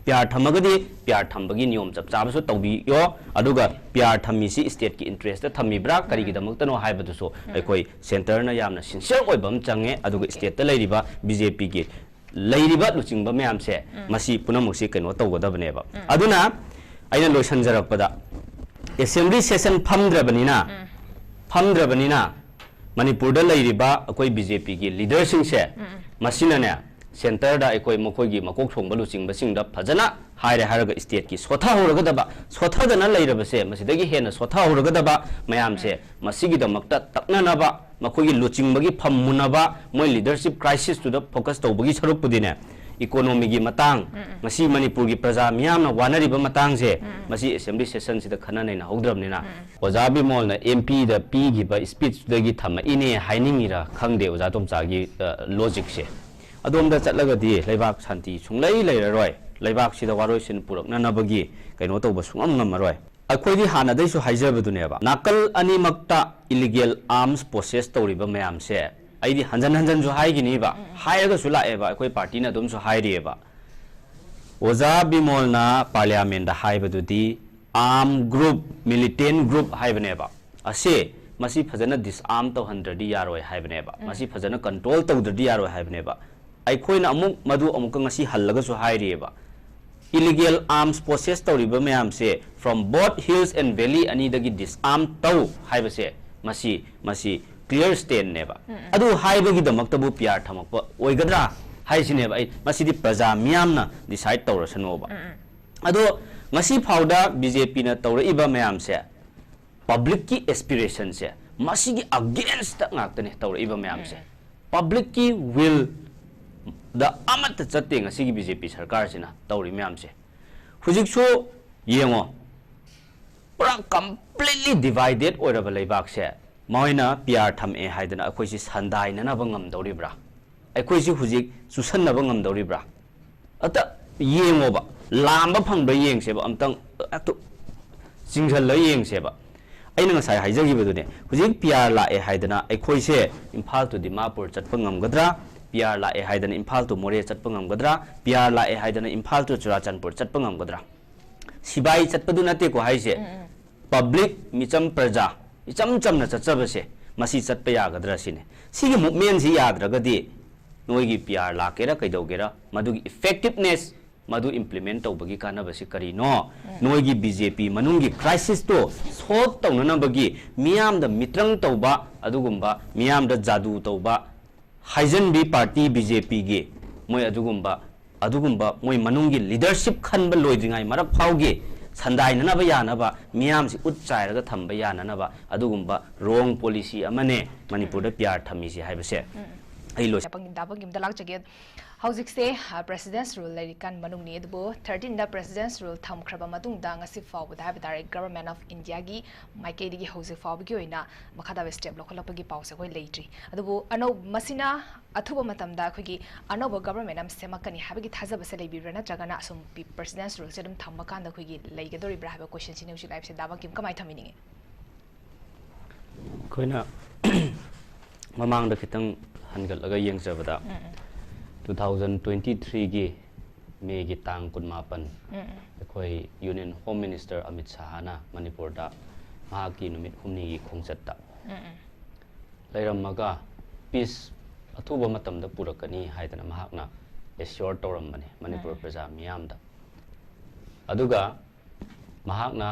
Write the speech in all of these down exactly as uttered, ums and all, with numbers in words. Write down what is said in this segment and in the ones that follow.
P R ꯊꯝꯃꯒꯗꯤ P R ꯊꯝꯕꯒꯤ ꯅꯤꯌꯣꯝ ꯆꯞ ꯆꯥꯕꯁꯨ ꯇꯧꯕꯤꯌꯣ, ꯑꯗꯨꯒ ꯄꯤ ꯑꯥꯔ ꯊꯝꯃꯤꯁꯤ ꯁ꯭ꯇꯦꯠꯀꯤ ꯏꯟꯇꯔꯦꯁꯇ ꯊꯝꯃꯤꯕ꯭ꯔꯥ, ꯀꯔꯤꯒꯤꯗꯃꯛꯇꯅꯣ ꯍꯥꯏꯕꯗꯨꯁꯨ ꯑꯩꯈꯣꯏ ꯁꯦꯟꯇꯔꯅ ꯌꯥꯝꯅ ꯁꯤꯟꯁꯤꯌꯔ ꯑꯣꯏꯕ ꯑꯃ ꯆꯪꯉꯦ꯫ ꯑꯗꯨꯒ ꯁ꯭ꯇꯦꯠꯇ ꯂꯩꯔꯤꯕ ꯕꯤ ꯖꯦ ꯄꯤꯒꯤ ꯂꯩꯔꯤꯕ ꯂꯨꯆꯤꯡꯕ ꯃꯌꯥꯝꯁꯦ, ꯃꯁꯤ ꯄꯨꯝꯅꯃꯛꯁꯤ ꯀꯩꯅꯣ ꯇꯧꯒꯗꯕꯅꯦꯕ꯫ ꯑꯗꯨꯅ ꯑꯩꯅ ꯂꯣꯏꯁꯤꯟꯖꯔꯛꯄꯗ, ꯑꯦꯁꯦꯝꯕ꯭ꯂꯤ ꯁꯦꯁꯟ ꯐꯝꯗ꯭ꯔꯕꯅꯤꯅ, ꯐꯝꯗ꯭ꯔꯕꯅꯤꯅ ꯃꯅꯤꯄꯨꯔꯗ ꯂꯩꯔꯤꯕ ꯑꯩꯈꯣꯏ ꯕꯤ ꯖꯦ ꯄꯤꯒꯤ ꯂꯤꯗꯔꯁꯤꯡꯁꯦ, ꯃꯁꯤꯅꯅꯦ, ꯁꯦꯟꯇꯔꯗ ꯑꯩꯈꯣꯏ ꯃꯈꯣꯏꯒꯤ ꯃꯀꯣꯛ ꯊꯣꯡꯕ ꯂꯨꯆꯤꯡꯕꯁꯤꯡꯗ ꯐꯖꯅ ꯍꯥꯏꯔꯦ ꯍꯥꯏꯔꯒ ꯁ꯭ꯇꯦꯠꯀꯤ ꯁꯣꯠꯊꯍꯧꯔꯒꯗꯕ, ꯁꯣꯠꯊꯗꯅ ꯂꯩꯔꯕꯁꯦ, ꯃꯁꯤꯗꯒꯤ ꯍꯦꯟꯅ ꯁꯣꯠꯊꯍꯧꯔꯒꯗꯕ ꯃꯌꯥꯝꯁꯦ, ꯃꯁꯤꯒꯤꯗꯃꯛꯇ ꯇꯛꯅꯅꯕ, ꯃꯈꯣꯏꯒꯤ ꯂꯨꯆꯤꯡꯕꯒꯤ ꯐꯝ ꯃꯨꯟꯅꯕ, ꯃꯣꯏ ꯂꯤꯗꯔꯁꯤꯞ ꯀ꯭ꯔꯥꯏꯁꯤꯁꯇꯨꯗ ꯐꯣꯀꯁ ꯇꯧꯕꯒꯤ ꯁꯔꯨꯛꯄꯨꯗꯤꯅꯦ, ꯏꯀꯣꯅꯣꯃꯤꯒꯤ ꯃꯇꯥꯡ, ꯉꯁꯤ ꯃꯅꯤꯄꯨꯔꯒꯤ ꯄ꯭ꯔꯖꯥ ꯃꯤꯌꯥꯝꯅ ꯋꯥꯅꯔꯤꯕ ꯃꯇꯥꯡꯁꯦ, ꯃꯁꯤ ꯑꯦꯁꯦꯝꯕ꯭ꯂꯤ ꯁꯦꯁꯟꯁꯤꯗ ꯈꯟꯅ ꯅꯩꯅꯍꯧꯗ꯭ꯔꯕꯅꯤꯅ, ꯑꯣꯖꯥ ꯕꯤꯃꯣꯜꯅ ꯑꯦꯝ ꯄꯤꯗ ꯄꯤꯈꯤꯕ ꯁ꯭ꯄꯤꯆꯇꯨꯗꯒꯤ ꯊꯝꯃꯛꯏꯅꯦ ꯍꯥꯏꯅꯤꯡꯉꯤꯔꯥ ꯈꯪꯗꯦ, ꯑꯣꯖꯥ ꯇꯣꯝꯆꯥꯒꯤ, ꯑ, ꯂꯣꯖꯤꯛꯁꯦ꯫ ꯑꯗꯣꯝꯗ ꯆꯠꯂꯒꯗꯤ ꯂꯩꯕꯥꯛ ꯁꯥꯟꯇꯤ ꯁꯨꯡꯂꯩ ꯂꯩꯔꯔꯣꯏ, ꯂꯩꯕꯥꯛꯁꯤꯗ ꯋꯥꯔꯣꯏꯁꯤꯟ ꯄꯨꯔꯛꯅꯅꯕꯒꯤ ꯀꯩꯅꯣ ꯇꯧꯕ ꯁꯨꯡꯉꯝ ꯉꯝꯃꯔꯣꯏ꯫ ꯑꯩꯈꯣꯏꯗꯤ ꯍꯥꯟꯅꯗꯩꯁꯨ ꯍꯥꯏꯖꯕꯗꯨꯅꯦꯕ, ꯅꯥꯀꯜ ꯑꯅꯤꯃꯛꯇ ꯏꯂꯤꯒꯦꯜ ꯑꯥꯔꯝꯁ ꯄꯣꯁꯦꯁ ꯇꯧꯔꯤꯕ ꯃꯌꯥꯝꯁꯦ, ꯑꯩꯗꯤ ꯍꯟꯖꯟ ꯍꯟꯖꯟꯁꯨ ꯍꯥꯏꯒꯤꯅꯤꯕ, ꯍꯥꯏꯔꯒꯁꯨ ꯂꯥꯛꯑꯦꯕ, ꯑꯩꯈꯣꯏ ꯄꯥꯔꯇꯤꯅ ꯑꯗꯨꯝꯁꯨ ꯍꯥꯏꯔꯤꯑꯕ꯫ ꯑꯣꯖꯥ ꯕꯤꯃꯣꯜꯅ ꯄꯥꯔꯂꯤꯌꯥꯃꯦꯟꯗ ꯍꯥꯏꯕꯗꯨꯗꯤ ꯑꯥꯔꯝ ꯒ꯭ꯔꯨꯞ, ꯃꯤꯂꯤꯇꯦꯟ ꯒ꯭ꯔꯨꯞ ꯍꯥꯏꯕꯅꯦꯕ꯫ ꯑꯁꯤ, ꯃꯁꯤ ꯐꯖꯅ ꯗꯤꯁꯑꯥꯔꯝ ꯇꯧꯍꯟꯗ꯭ꯔꯗꯤ ꯌꯥꯔꯣꯏ ꯍꯥꯏꯕꯅꯦꯕ, ꯃꯁꯤ ꯐꯖꯅ ꯀꯟꯇ꯭ꯔꯣꯜ ꯇꯧꯗ꯭ꯔꯗꯤ ꯌꯥꯔꯣꯏ ꯍꯥꯏꯕꯅꯦꯕ꯫ ꯑꯩꯈꯣꯏꯅ ꯑꯃꯨꯛ ꯃꯗꯨ ꯑꯃꯨꯛꯀ ꯉꯁꯤ ꯍꯜꯂꯒꯁꯨ ꯍꯥꯏꯔꯤꯑꯕ, ꯏꯂꯤꯒꯦꯜ ꯑꯥꯔꯝꯁ ꯄꯣꯁꯦꯁ ꯇꯧꯔꯤꯕ ꯃꯌꯥꯝꯁꯦ from both hills and valley ꯑꯅꯤꯗꯒꯤ ꯗꯤꯁꯑꯥꯔꯝ ꯇꯧ ꯍꯥꯏꯕꯁꯦ, ꯃꯁꯤ, ꯃꯁꯤ ꯀ꯭ꯂꯤꯌꯔ ꯁ꯭ꯇꯦꯟꯅꯦꯕ꯫ ꯑꯗꯨ ꯍꯥꯏꯕꯒꯤꯗꯃꯛꯇꯕꯨ ꯄꯤ ꯑꯥꯔ ꯊꯝꯃꯛꯄ ꯑꯣꯏꯒꯗ꯭ꯔꯥ ꯍꯥꯏꯁꯤꯅꯦꯕ ꯑꯩ, ꯃꯁꯤꯗꯤ ꯄ꯭ꯔꯖꯥ ꯃꯤꯌꯥꯝꯅ ꯗꯤꯁꯥꯏꯗ ꯇꯧꯔꯁꯅꯣꯕ꯫ ꯑꯗꯣ ꯉꯁꯤ ꯐꯥꯎꯗ ꯕꯤ ꯖꯦ ꯄꯤꯅ ꯇꯧꯔꯛꯏꯕ ꯃꯌꯥꯝꯁꯦ ꯄꯕ꯭ꯂꯤꯛꯀꯤ ꯑꯦꯁꯄꯤꯔꯦꯁꯟꯁꯦ, ꯃꯁꯤꯒꯤ ꯑꯒꯦꯟꯁꯇ ꯉꯥꯛꯇꯅꯦ ꯇꯧꯔꯛꯏꯕ ꯃꯌꯥꯝꯁꯦ꯫ ꯄꯕ꯭ꯂꯤꯛꯀꯤ ꯋꯤꯜꯗ ꯑꯃꯠꯇ ꯆꯠꯇꯦ ꯉꯁꯤꯒꯤ ꯕꯤ ꯖꯦ ꯄꯤ ꯁꯔꯀꯥꯔꯁꯤꯅ ꯇꯧꯔꯤ ꯃꯌꯥꯝꯁꯦ꯫ ꯍꯧꯖꯤꯛꯁꯨ ꯌꯦꯡꯉꯣ, ꯄꯨꯔꯥ ꯀꯝꯄ꯭ꯂꯤꯠꯂꯤ ꯗꯤꯚꯥꯏꯗꯦꯠ ꯑꯣꯏꯔꯕ ꯂꯩꯕꯥꯛꯁꯦ ꯃꯣꯏꯅ ꯄꯤ ꯑꯥꯔ ꯊꯝꯃꯛꯑꯦ ꯍꯥꯏꯗꯅ ꯑꯩꯈꯣꯏꯁꯤ ꯁꯟꯗꯥꯏꯅꯅꯕ ꯉꯝꯗꯧꯔꯤꯕ꯭ꯔꯥ? ꯑꯩꯈꯣꯏꯁꯤ ꯍꯧꯖꯤꯛ ꯆꯨꯁꯟꯅꯕ ꯉꯝꯗꯧꯔꯤꯕ꯭ꯔꯥ? ꯑꯝꯇ ꯌꯦꯡꯉꯣꯕ, ꯂꯥꯝꯕ ꯐꯪꯕ꯭ꯔꯥ ꯌꯦꯡꯁꯦꯕ, ꯑꯝꯇꯪ ꯍꯦꯛꯇ ꯆꯤꯡꯁꯤꯜꯂꯒ ꯌꯦꯡꯁꯦꯕ꯫ ꯑꯩꯅ ꯉꯁꯥꯏ ꯍꯥꯏꯖꯈꯤꯕꯗꯨꯅꯦ, ꯍꯧꯖꯤꯛ ꯄꯤ ꯑꯥꯔ ꯂꯥꯛꯑꯦ ꯍꯥꯏꯗꯅ ꯑꯩꯈꯣꯏꯁꯦ ꯏꯝꯐꯥꯜ to ꯗꯤꯃꯥꯄꯨꯔ ꯆꯠꯄ ꯉꯝꯒꯗ꯭ꯔꯥ? ꯄꯤ ꯑꯥꯔ ꯂꯥꯛꯑꯦ ꯍꯥꯏꯗꯅ ꯏꯝꯐꯥꯜ to ꯃꯣꯔꯦ ꯆꯠꯄ ꯉꯝꯒꯗ꯭ꯔꯥ? ꯄꯤ ꯑꯥꯔ ꯂꯥꯛꯑꯦ ꯍꯥꯏꯗꯅ ꯏꯝꯐꯥꯜ to ꯆꯨꯔꯥꯆꯥꯟꯄꯨꯔ ꯆꯠꯄ ꯉꯝꯒꯗ꯭ꯔꯥ? ꯁꯤꯕꯥꯏ ꯆꯠꯄꯗꯨ ꯅꯠꯇꯦꯀꯣ ꯍꯥꯏꯁꯦ꯫ ꯎꯝ, ꯎꯝ꯫ ꯄꯕ꯭ꯂꯤꯛ, ꯃꯤꯆꯝ ꯄ꯭ꯔꯖꯥ, ꯏꯆꯝ ꯆꯝꯅ ꯆꯠꯆꯕꯁꯦ, ꯃꯁꯤ ꯆꯠꯄ ꯌꯥꯒꯗ꯭ꯔꯥ ꯁꯤꯅꯤ꯫ ꯁꯤꯒꯤ ꯃꯨꯞꯃꯦꯟꯁꯤ ꯌꯥꯗ꯭ꯔꯒꯗꯤ ꯅꯣꯏꯒꯤ ꯄꯤ ꯑꯥꯔ ꯂꯥꯛꯀꯦꯔꯥ ꯀꯩꯗꯧꯒꯦꯔꯥ, ꯃꯗꯨꯒꯤ ꯏꯐꯦꯛꯇꯤꯞꯅꯦꯁ, ꯃꯗꯨ ꯏꯝꯄ꯭ꯂꯤꯃꯦꯟ ꯇꯧꯕꯒꯤ ꯀꯥꯟꯅꯕꯁꯤ ꯀꯔꯤꯅꯣ? ꯎꯝ꯫ ꯅꯣꯏꯒꯤ ꯕꯤ ꯖꯦ ꯄꯤ ꯃꯅꯨꯡꯒꯤ ꯀ꯭ꯔꯥꯏꯁꯤꯁꯇꯣ ꯁꯣꯜꯕ ꯇꯧꯅꯅꯕꯒꯤ ꯃꯤꯌꯥꯝꯗ ꯃꯤꯇ꯭ꯔꯪ ꯇꯧꯕ, ꯑꯗꯨꯒꯨꯝꯕ ꯃꯤꯌꯥꯝꯗ ꯖꯥꯗꯨ ꯇꯧꯕ, ꯍꯥꯏꯖꯟꯕꯤ ꯄꯥꯔꯇꯤ ꯕꯤ ꯖꯦ ꯄꯤꯒꯤ ꯃꯣꯏ ꯑꯗꯨꯒꯨꯝꯕ, ꯑꯗꯨꯒꯨꯝꯕ ꯃꯣꯏ ꯃꯅꯨꯡꯒꯤ ꯂꯤꯗꯔꯁꯤꯞ ꯈꯟꯕ ꯂꯣꯏꯗ꯭ꯔꯤꯉꯩ ꯃꯔꯛ ꯐꯥꯎꯒꯤ ꯁꯟꯗꯥꯏꯅꯅꯕ ꯌꯥꯅꯕ, ꯃꯤꯌꯥꯝꯁꯤ ꯎꯠ ꯆꯥꯏꯔꯒ ꯊꯝꯕ ꯌꯥꯅꯅꯕ ꯑꯗꯨꯒꯨꯝꯕ ꯔꯣꯡ ꯄꯣꯂꯤꯁꯤ ꯑꯃꯅꯦ ꯃꯅꯤꯄꯨꯔꯗ ꯄꯤ ꯑꯥꯔ ꯊꯝꯃꯤꯁꯤ ꯍꯥꯏꯕꯁꯦ꯫ ꯎꯝ꯫ ꯑꯩ ꯂꯣꯏ- ꯗꯥ ꯄꯪꯒꯤꯝ, ꯗꯥ ꯄꯪꯒꯤꯝꯗ ꯂꯥꯛꯆꯒꯦ꯫ ꯍꯧꯖꯤꯛꯁꯦ, ꯑ, ꯄ꯭ꯔꯦꯁꯤꯗꯦꯟꯁ ꯔꯨꯜ ꯂꯩꯔꯤꯀꯥꯟ ꯃꯅꯨꯡꯅꯤ, ꯑꯗꯨꯕꯨ ꯊꯥꯔꯇꯤꯟꯗ ꯄ꯭ꯔꯦꯁꯤꯗꯦꯟꯁ ꯔꯨꯜ ꯊꯝꯈ꯭ꯔꯕ ꯃꯇꯨꯡꯗ ꯉꯁꯤ ꯐꯥꯎꯕꯗ ꯍꯥꯏꯕ ꯇꯥꯔꯦ, ꯒꯚꯔꯟꯃꯦꯟ ꯑꯣꯐ ꯏꯟꯗꯤꯌꯥꯒꯤ ꯃꯥꯏꯀꯩꯗꯒꯤ ꯍꯧꯖꯤꯛ ꯐꯥꯎꯕꯒꯤ ꯑꯣꯏꯅ ꯃꯈꯥ ꯇꯥꯕ ꯁ꯭ꯇꯦꯞ ꯂꯧꯈꯠꯂꯛꯄꯒꯤ ꯄꯥꯎꯁꯦ ꯑꯩꯈꯣꯏ ꯂꯩꯇ꯭ꯔꯤ꯫ ꯑꯗꯨꯕꯨ ꯑꯅꯧ-, ꯃꯁꯤꯅ ꯑꯊꯨꯕ ꯃꯇꯝꯗ ꯑꯩꯈꯣꯏꯒꯤ ꯑꯅꯧꯕ ꯒꯚꯔꯟꯃꯦꯟ ꯑꯃ ꯁꯦꯝꯃꯛꯀꯅꯤ ꯍꯥꯏꯕꯒꯤ ꯊꯥꯖꯕꯁꯦ ꯂꯩꯕꯤꯕ꯭ꯔꯥ, ꯅꯠꯇ꯭ꯔꯒꯅ ꯑꯁꯨꯝ ꯄꯤ-, ꯄ꯭ꯔꯦꯁꯤꯗꯦꯟꯁ ꯔꯨꯜꯁꯦ ꯑꯗꯨꯝ ꯊꯝꯕ ꯀꯥꯟꯗ ꯑꯩꯈꯣꯏꯒꯤ ꯂꯩꯒꯗꯧꯔꯤꯕ꯭ꯔꯥ ꯍꯥꯏꯕ ꯀꯣꯏꯁꯟꯁꯤꯅꯤ ꯍꯧꯖꯤꯛ ꯂꯥꯛꯏꯕꯁꯦ꯫ ꯗꯥ ꯕꯪꯀꯤꯝ, ꯀꯃꯥꯏꯅ ꯊꯝꯕꯤꯅꯤꯡꯉꯤ? ꯑꯩꯈꯣꯏꯅ ꯃꯃꯥꯡꯗ ꯈꯤꯇꯪ ꯍꯟꯒꯠꯂꯒ ꯌꯦꯡꯖꯕꯗ, ꯎꯝ, ꯎꯝ꯫ ꯇꯨ ꯊꯥꯎꯖꯟ ꯇ꯭ꯋꯦꯟꯇꯤ ꯊ꯭ꯔꯤꯒꯤ ꯃꯦꯒꯤ ꯇꯥꯡ ꯀꯨꯟꯃꯥꯄꯟ, ꯎꯝ, ꯎꯝ꯫ ꯑꯩꯈꯣꯏ ꯌꯨꯅꯤꯌꯟ ꯍꯣꯝ ꯃꯤꯅꯤꯁꯇꯔ ꯑꯃꯤꯠ ꯁꯥꯍꯅ ꯃꯅꯤꯄꯨꯔꯗ ꯃꯍꯥꯛꯀꯤ ꯅꯨꯃꯤꯠ ꯍꯨꯝꯅꯤꯒꯤ ꯈꯣꯡꯆꯠꯇ ꯎꯝ, ꯎꯝ꯫ ꯂꯩꯔꯝꯃꯒ ꯄꯤꯁ ꯑꯊꯨꯕ ꯃꯇꯝꯗ ꯄꯨꯔꯛꯀꯅꯤ ꯍꯥꯏꯗꯅ ꯃꯍꯥꯛꯅ ꯑꯦꯁ꯭ꯌꯣꯔ ꯇꯧꯔꯝꯕꯅꯤ ꯃꯅꯤꯄꯨꯔ ꯎꯝ꯫ ꯄ꯭ꯔꯖꯥ ꯃꯤꯌꯥꯝꯗ꯫ ꯑꯗꯨꯒ ꯃꯍꯥꯛꯅ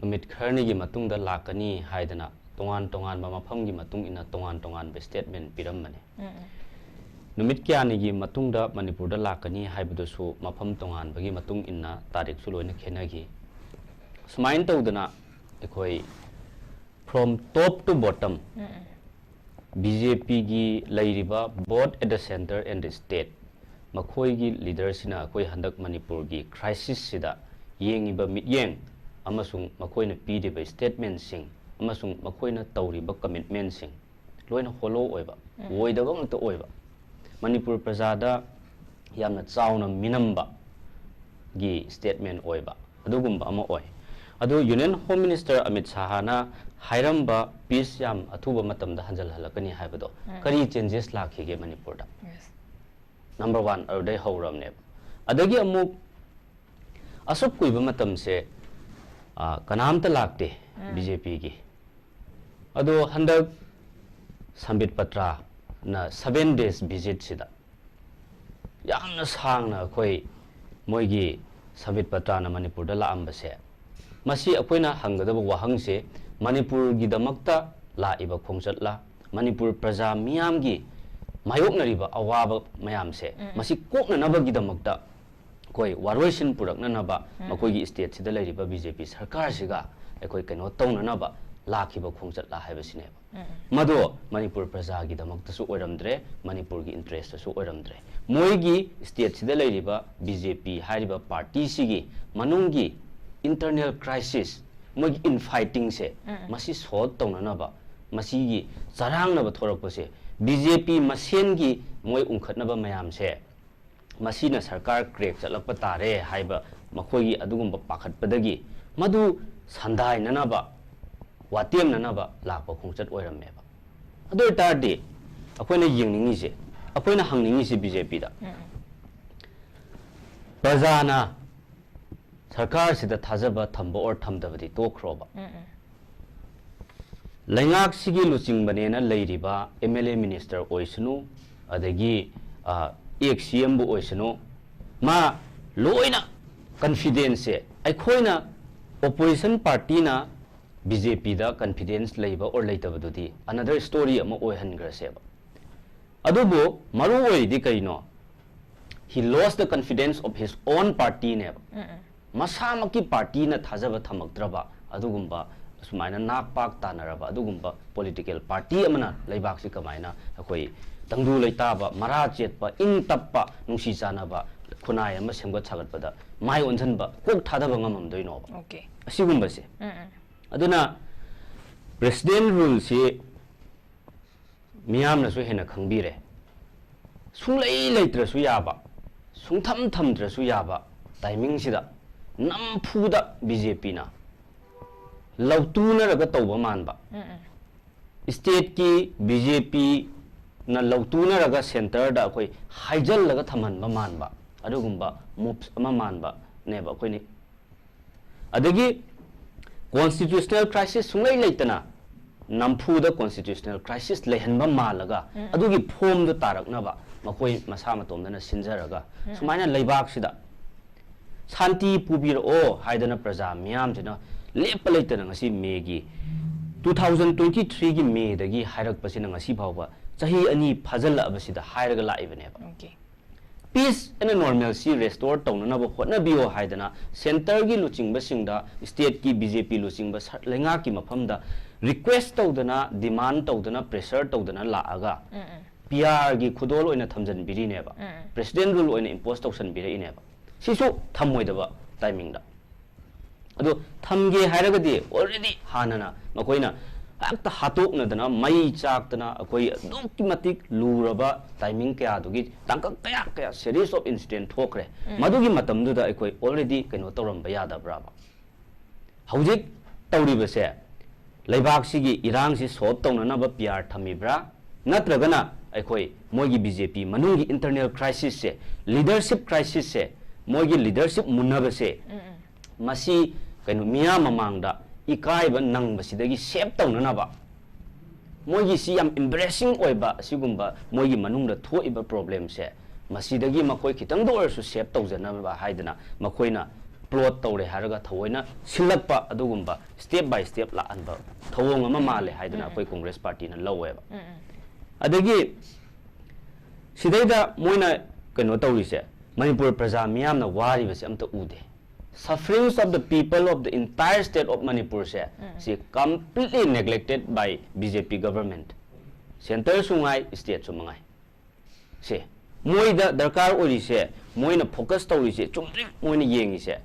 ꯅꯨꯃꯤꯠ ꯈꯔꯅꯤꯒꯤ ꯃꯇꯨꯡꯗ ꯂꯥꯛꯀꯅꯤ ꯍꯥꯏꯗꯅ ꯇꯣꯉꯥꯟ ꯇꯣꯉꯥꯟꯕ ꯃꯐꯝꯒꯤ ꯃꯇꯨꯡ ꯏꯟꯅ ꯇꯣꯉꯥꯟ ꯇꯣꯉꯥꯟꯕ ꯁ꯭ꯇꯦꯠꯃꯦꯟ ꯄꯤꯔꯝꯕꯅꯤ꯫ ꯎꯝ, ꯎꯝ꯫ ꯅꯨꯃꯤꯠ ꯀꯌꯥꯅꯤꯒꯤ ꯃꯇꯨꯡꯗ ꯃꯅꯤꯄꯨꯔꯗ ꯂꯥꯛꯀꯅꯤ ꯍꯥꯏꯕꯗꯨꯁꯨ ꯃꯐꯝ ꯇꯣꯉꯥꯟꯕꯒꯤ ꯃꯇꯨꯡ ꯏꯟꯅ ꯇꯥꯔꯤꯛꯁꯨ ꯂꯣꯏꯅ ꯈꯦꯠꯅꯈꯤ꯫ ꯁꯨꯃꯥꯏꯅ ꯇꯧꯗꯅ ꯑꯩꯈꯣꯏ from top to bottom, um, um. B J ꯄꯤꯒꯤ ꯂꯩꯔꯤꯕ both at the centre and the state, ꯃꯈꯣꯏꯒꯤ ꯂꯤꯗꯔꯁꯤꯅ ꯑꯩꯈꯣꯏ ꯍꯟꯗꯛ ꯃꯅꯤꯄꯨꯔꯒꯤ ꯀ꯭ꯔꯥꯏꯁꯤꯁꯁꯤꯗ ꯌꯦꯡꯉꯤꯕ ꯃꯤꯠꯌꯦꯡ ꯑꯃꯁꯨꯡ ꯃꯈꯣꯏꯅ ꯄꯤꯔꯤꯕ ꯁ꯭ꯇꯦꯠꯃꯦꯟꯁꯤꯡ ꯑꯃꯁꯨꯡ ꯃꯈꯣꯏꯅ ꯇꯧꯔꯤꯕ ꯀꯃꯤꯠꯃꯦꯟꯁꯤꯡ ꯂꯣꯏꯅ ꯍꯣꯂꯣ ꯑꯣꯏꯕ, ꯎꯝ꯫ ꯑꯣꯏꯗꯕ ꯉꯥꯛꯇ ꯑꯣꯏꯕ, ꯃꯅꯤꯄꯨꯔ ꯄ꯭ꯔꯖꯥꯗ ꯌꯥꯝꯅ ꯆꯥꯎꯅ ꯃꯤꯅꯝꯕꯒꯤ ꯁ꯭ꯇꯦꯠꯃꯦꯟ ꯑꯣꯏꯕ ꯑꯗꯨꯒꯨꯝꯕ ꯑꯃ ꯑꯣꯏ꯫ ꯑꯗꯨ Union Home Minister Amit ꯁꯥꯍꯅ ꯍꯥꯏꯔꯝꯕ peace ꯌꯥꯝ ꯑꯊꯨꯕ ꯃꯇꯝꯗ ꯍꯟꯖꯜꯍꯜꯂꯛꯀꯅꯤ ꯍꯥꯏꯕꯗꯣ, ꯎꯝ꯫ ꯀꯔꯤ changes ꯂꯥꯛꯈꯤꯒꯦ ꯃꯅꯤꯄꯨꯔꯗ? Yes. Number one, ꯑꯗꯨꯗꯩ ꯍꯧꯔꯕꯅꯦꯕ꯫ ꯑꯗꯒꯤ ꯑꯃꯨꯛ ꯑꯁꯨꯛ ꯀꯨꯏꯕ ꯃꯇꯝꯁꯦ, ꯑ, ꯀꯅꯥꯝꯇ ꯂꯥꯛꯇꯦ ꯎꯝ꯫ BJPꯒꯤ꯫ ꯑꯗꯣ ꯍꯟꯗꯛ ꯁꯝꯕꯤꯠ ꯄꯇ꯭ꯔꯥꯅ seven days visitꯁꯤꯗ ꯌꯥꯝꯅ ꯁꯥꯡꯅ ꯑꯩꯈꯣꯏ ꯃꯣꯏꯒꯤ ꯁꯝꯕꯤꯠ ꯄꯇ꯭ꯔꯥꯅ ꯃꯅꯤꯄꯨꯔꯗ ꯂꯥꯛꯑꯝꯕꯁꯦ, ꯃꯁꯤ ꯑꯩꯈꯣꯏꯅ ꯍꯪꯒꯗꯕ ꯋꯥꯍꯪꯁꯦ, ꯃꯅꯤꯄꯨꯔꯒꯤꯗꯃꯛꯇ ꯂꯥꯛꯏꯕ ꯈꯣꯡꯆꯠꯂ, ꯃꯅꯤꯄꯨꯔ ꯄ꯭ꯔꯖꯥ ꯃꯤꯌꯥꯝꯒꯤ ꯃꯥꯌꯣꯛꯅꯔꯤꯕ ꯑꯋꯥꯕ ꯃꯌꯥꯝꯁꯦ, ꯎꯝ꯫ ꯃꯁꯤ ꯀꯣꯛꯅꯅꯕꯒꯤꯗꯃꯛꯇ ꯑꯩꯈꯣꯏ ꯋꯥꯔꯣꯏꯁꯤꯟ ꯄꯨꯔꯛꯅꯅꯕ, ꯎꯝ꯫ ꯃꯈꯣꯏꯒꯤ stateꯁꯤꯗ ꯂꯩꯔꯤꯕ BJP ꯁꯔꯀꯥꯔꯁꯤꯒ ꯑꯩꯈꯣꯏ ꯀꯩꯅꯣ ꯇꯧꯅꯅꯕ ꯂꯥꯛꯈꯤꯕ ꯈꯣꯡꯆꯠꯂ ꯍꯥꯏꯕꯁꯤꯅꯦꯕ꯫ ꯎꯝ꯫ ꯃꯗꯣ ꯃꯅꯤꯄꯨꯔ ꯄ꯭ꯔꯖꯥꯒꯤꯗꯃꯛꯇꯁꯨ ꯑꯣꯏꯔꯝꯗ꯭ꯔꯦ, ꯃꯅꯤꯄꯨꯔꯒꯤ interestꯇꯁꯨ ꯑꯣꯏꯔꯝꯗ꯭ꯔꯦ꯫ ꯃꯣꯏꯒꯤ stateꯁꯤꯗ ꯂꯩꯔꯤꯕ BJP ꯍꯥꯏꯔꯤꯕ partyꯁꯤꯒꯤ ꯃꯅꯨꯡꯒꯤ internal crisis, ꯃꯣꯏꯒꯤ infightingꯁꯦ, ꯎꯝ꯫ ꯃꯁꯤ solve ꯇꯧꯅꯅꯕ, ꯃꯁꯤꯒꯤ ꯆꯔꯥꯡꯅꯕ ꯊꯣꯔꯛꯄꯁꯦ, BJP ꯃꯁꯦꯟꯒꯤ ꯃꯣꯏ ꯎꯪꯈꯠꯅꯕ ꯃꯌꯥꯝꯁꯦ, ꯃꯁꯤꯅ ꯁꯔꯀꯥꯔ crack ꯆꯠꯂꯛꯄ ꯇꯥꯔꯦ ꯍꯥꯏꯕ ꯃꯈꯣꯏꯒꯤ ꯑꯗꯨꯒꯨꯝꯕ ꯄꯥꯈꯠꯄꯗꯒꯤ ꯃꯗꯨ ꯁꯟꯗꯥꯏꯅꯅꯕ, ꯋꯥꯇꯦꯝꯅꯅꯕ ꯂꯥꯛꯄ ꯈꯣꯡꯆꯠ ꯑꯣꯏꯔꯝꯃꯦꯕ꯫ ꯑꯗꯨ ꯑꯣꯏꯇꯥꯔꯗꯤ ꯑꯩꯈꯣꯏꯅ ꯌꯦꯡꯅꯤꯡꯉꯤꯁꯦ, ꯑꯩꯈꯣꯏꯅ ꯍꯪꯅꯤꯡꯉꯤꯁꯦ BJPꯗ, ꯎꯝ꯫ ꯄ꯭ꯔꯖꯥꯅ ꯁꯔꯀꯥꯔꯁꯤꯗ ꯊꯥꯖꯕ ꯊꯝꯕ or ꯊꯝꯗꯕꯗꯤ ꯇꯣꯛꯈ꯭ꯔꯣꯕ꯫ ꯎꯝ, ꯎꯝ꯫ ꯂꯩꯉꯥꯛꯁꯤꯒꯤ ꯂꯨꯆꯤꯡꯕꯅꯦꯅ ꯂꯩꯔꯤꯕ MLA minister ꯑꯣꯏꯁꯅꯨ, ꯑꯗꯒꯤ, ꯑ, ex CMꯕꯨ ꯑꯣꯏꯁꯅꯨ, ꯃꯥ ꯂꯣꯏꯅ confidenceꯁꯦ ꯑꯩꯈꯣꯏꯅ opposition partyꯅ BJPꯗ confidence ꯂꯩꯕ or ꯂꯩꯇꯕꯗꯨꯗꯤ another story ꯑꯃ ꯑꯣꯏꯍꯟꯈ꯭ꯔꯁꯦꯕ꯫ ꯑꯗꯨꯕꯨ ꯃꯔꯨ ꯑꯣꯏꯔꯤꯗꯤ ꯀꯩꯅꯣ? He lost the confidence of his own partyꯅꯦꯕ꯫ ꯎꯝ, ꯎꯝ꯫ ꯃꯁꯥꯃꯛꯀꯤ partyꯅ ꯊꯥꯖꯕ ꯊꯝꯃꯛꯇ꯭ꯔꯕ ꯑꯗꯨꯒꯨꯝꯕ, ꯑꯁꯨꯃꯥꯏꯅ ꯅꯥꯛ ꯄꯥꯛ ꯇꯥꯅꯔꯕ ꯑꯗꯨꯒꯨꯝꯕ political party ꯑꯃꯅ ꯂꯩꯕꯥꯛꯁꯤ ꯀꯃꯥꯏꯅ ꯑꯩꯈꯣꯏ ꯇꯪꯗꯨ ꯂꯩꯇꯥꯕ, ꯃꯔꯥ ꯆꯦꯠꯄ, ꯏꯪ ꯇꯞꯄ, ꯅꯨꯡꯁꯤ ꯆꯥꯟꯅꯕ ꯈꯨꯟꯅꯥꯏ ꯑꯃ ꯁꯦꯝꯒꯠ ꯁꯥꯒꯠꯄꯗ ꯃꯥꯏ ꯑꯣꯟꯁꯤꯟꯕ, ꯀꯣꯛ ꯊꯥꯗꯕ ꯉꯝꯃꯝꯗꯣꯏꯅꯣꯕ? Okay꯫ ꯑꯁꯤꯒꯨꯝꯕꯁꯦ꯫ ꯎꯝ, ꯎꯝ꯫ ꯑꯗꯨꯅ president ruleꯁꯤ ꯃꯤꯌꯥꯝꯅꯁꯨ ꯍꯦꯟꯅ ꯈꯪꯕꯤꯔꯦ꯫ ꯁꯨꯡꯂꯩ ꯂꯩꯇ꯭ꯔꯁꯨ ꯌꯥꯕ, ꯁꯨꯡꯊꯝ ꯊꯝꯗ꯭ꯔꯁꯨ ꯌꯥꯕ timingꯁꯤꯗ ꯅꯝꯐꯨꯗ BJPꯅ ꯂꯧꯇꯨꯅꯔꯒ ꯇꯧꯕ ꯃꯥꯟꯕ, stateꯀꯤ BJPꯅ ꯂꯧꯇꯨꯅꯔꯒ centreꯗ ꯑꯩꯈꯣꯏ ꯍꯥꯏꯖꯜꯂꯒ ꯊꯝꯍꯟꯕ ꯃꯥꯟꯕ, ꯑꯗꯨꯒꯨꯝꯕ moves ꯑꯃ ꯃꯥꯟꯕꯅꯦꯕ ꯑꯩꯈꯣꯏꯅ꯫ ꯑꯗꯒꯤ constitutional crisis ꯁꯨꯡꯂꯩ ꯂꯩꯇꯅ ꯅꯝꯐꯨꯗ constitutional crisis ꯂꯩꯍꯟꯕ ꯃꯥꯜꯂꯒ, ꯑꯗꯨꯒꯤ formꯗꯨ ꯇꯥꯔꯛꯅꯕ ꯃꯈꯣꯏ ꯃꯁꯥ ꯃꯇꯣꯝꯗꯅ ꯁꯤꯟꯖꯔꯒ, ꯁꯨꯃꯥꯏꯅ ꯂꯩꯕꯥꯛꯁꯤꯗ ꯁꯥꯟꯇꯤ ꯄꯨꯕꯤꯔꯛꯑꯣ ꯍꯥꯏꯗꯅ ꯄ꯭ꯔꯖꯥ ꯃꯤꯌꯥꯝꯁꯤꯅ ꯂꯦꯞꯄ ꯂꯩꯇꯅ ꯉꯁꯤ Mayꯒꯤ, two thousand twenty threeꯒꯤ Mayꯗꯒꯤ ꯍꯥꯏꯔꯛꯄꯁꯤꯅ ꯉꯁꯤ ꯐꯥꯎꯕ ꯆꯍꯤ ꯑꯅꯤ ꯐꯥꯖꯤꯜꯂꯛꯑꯕꯁꯤꯗ ꯍꯥꯏꯔꯒ ꯂꯥꯛꯏꯕꯅꯦꯕ꯫ Okay. Peace and normalcy restore ꯇꯧꯅꯅꯕ ꯍꯣꯠꯅꯕꯤꯌꯣ ꯍꯥꯏꯗꯅ centreꯒꯤ ꯂꯨꯆꯤꯡꯕꯁꯤꯡꯗ, stateꯀꯤ BJP ꯂꯨꯆꯤꯡꯕ ꯁ-, ꯂꯩꯉꯥꯛꯀꯤ ꯃꯐꯝꯗ request ꯇꯧꯗꯅ, demand ꯇꯧꯗꯅ, pressure ꯇꯧꯗꯅ ꯂꯥꯛꯑꯒ, PRꯒꯤ ꯈꯨꯗꯣꯜ ꯑꯣꯏꯅ ꯊꯝꯖꯟꯕꯤꯔꯤꯅꯦꯕ꯫ President rule ꯑꯣꯏꯅ impose ꯇꯧꯁꯟꯕꯤꯔꯛꯏꯅꯦꯕ꯫ ꯁꯤꯁꯨ ꯊꯝꯃꯣꯏꯗꯕ timingꯗ꯫ ꯑꯗꯣ ꯊꯝꯒꯦ ꯍꯥꯏꯔꯒꯗꯤ already ꯍꯥꯟꯅꯅ ꯃꯈꯣꯏꯅ ꯍꯦꯛꯇ ꯍꯥꯠꯇꯣꯛꯅꯗꯅ, ꯃꯩ ꯆꯥꯛꯇꯅ, ꯑꯩꯈꯣꯏ ꯑꯗꯨꯛꯀꯤ ꯃꯇꯤꯛ ꯂꯨꯔꯕ timing ꯀꯌꯥꯗꯨꯒꯤ ꯇꯥꯡꯀꯛ ꯀꯌꯥ ꯀꯌꯥ series of incident ꯊꯣꯛꯈ꯭ꯔꯦ꯫ ꯃꯗꯨꯒꯤ ꯃꯇꯝꯗꯨꯗ ꯑꯩꯈꯣꯏ already ꯀꯩꯅꯣ ꯇꯧꯔꯝꯕ ꯌꯥꯗꯕ꯭ꯔꯥꯕ? ꯍꯧꯖꯤꯛ ꯇꯧꯔꯤꯕꯁꯦ ꯂꯩꯕꯥꯛꯁꯤꯒꯤ ꯏꯔꯥꯡꯁꯤ solve ꯇꯧꯅꯅꯕ PR ꯊꯝꯃꯤꯕ꯭ꯔꯥ? ꯅꯠꯇ꯭ꯔꯒꯅ ꯑꯩꯈꯣꯏ ꯃꯣꯏꯒꯤ BJP ꯃꯅꯨꯡꯒꯤ internal crisisꯁꯦ, leadership crisisꯁꯦ, ꯃꯣꯏꯒꯤ leadership ꯃꯨꯟꯅꯕꯁꯦ, ꯃꯁꯤ ꯀꯩꯅꯣ ꯃꯤꯌꯥꯝ ꯃꯃꯥꯡꯗ ꯏꯀꯥꯏꯕ ꯅꯪꯕꯁꯤꯗꯒꯤ save ꯇꯧꯅꯅꯕ, ꯃꯣꯏꯒꯤ ꯁꯤ ꯌꯥꯝ embarrassing ꯑꯣꯏꯕ ꯑꯁꯤꯒꯨꯝꯕ ꯃꯣꯏꯒꯤ ꯃꯅꯨꯡꯗ ꯊꯣꯛꯏꯕ problemꯁꯦ, ꯃꯁꯤꯗꯒꯤ ꯃꯈꯣꯏ ꯈꯤꯇꯪꯗ ꯑꯣꯏꯔꯁꯨ save ꯇꯧꯖꯅꯕ ꯍꯥꯏꯗꯅ ꯃꯈꯣꯏꯅ plot ꯇꯧꯔꯦ ꯍꯥꯏꯔꯒ ꯊꯑꯣꯏꯅ ꯁꯤꯜꯂꯛꯄ ꯑꯗꯨꯒꯨꯝꯕ step by step ꯂꯥꯛꯍꯟꯕ ꯊꯧꯑꯣꯡ ꯑꯃ ꯃꯥꯜꯂꯦ ꯍꯥꯏꯗꯅ ꯑꯩꯈꯣꯏ Congress partyꯅ ꯂꯧꯋꯦꯕ꯫ ꯑꯗꯒꯤ ꯁꯤꯗꯩꯗ ꯃꯣꯏꯅ ꯀꯩꯅꯣ ꯇꯧꯔꯤꯁꯦ, ꯃꯅꯤꯄꯨꯔ ꯄ꯭ꯔꯖꯥ ꯃꯤꯌꯥꯝꯅ ꯋꯥꯔꯤꯕꯁꯦ ꯑꯝꯇ ꯎꯗꯦ꯫ Sufferings of the people of the entire state of Manipurꯁꯦ ꯁꯤ completely neglected by BJP government꯫ Centreꯁꯨ ꯉꯥꯏ, stateꯁꯨ ꯃꯉꯥꯏ꯫ ꯁꯦ, ꯃꯣꯏꯗ ꯗꯔꯀꯥꯔ ꯑꯣꯏꯔꯤꯁꯦ, ꯃꯣꯏꯅ focus ꯇꯧꯔꯤꯁꯦ, ꯆꯨꯝꯗ꯭ꯔꯤꯡ ꯃꯣꯏꯅ ꯌꯦꯡꯉꯤꯁꯦ,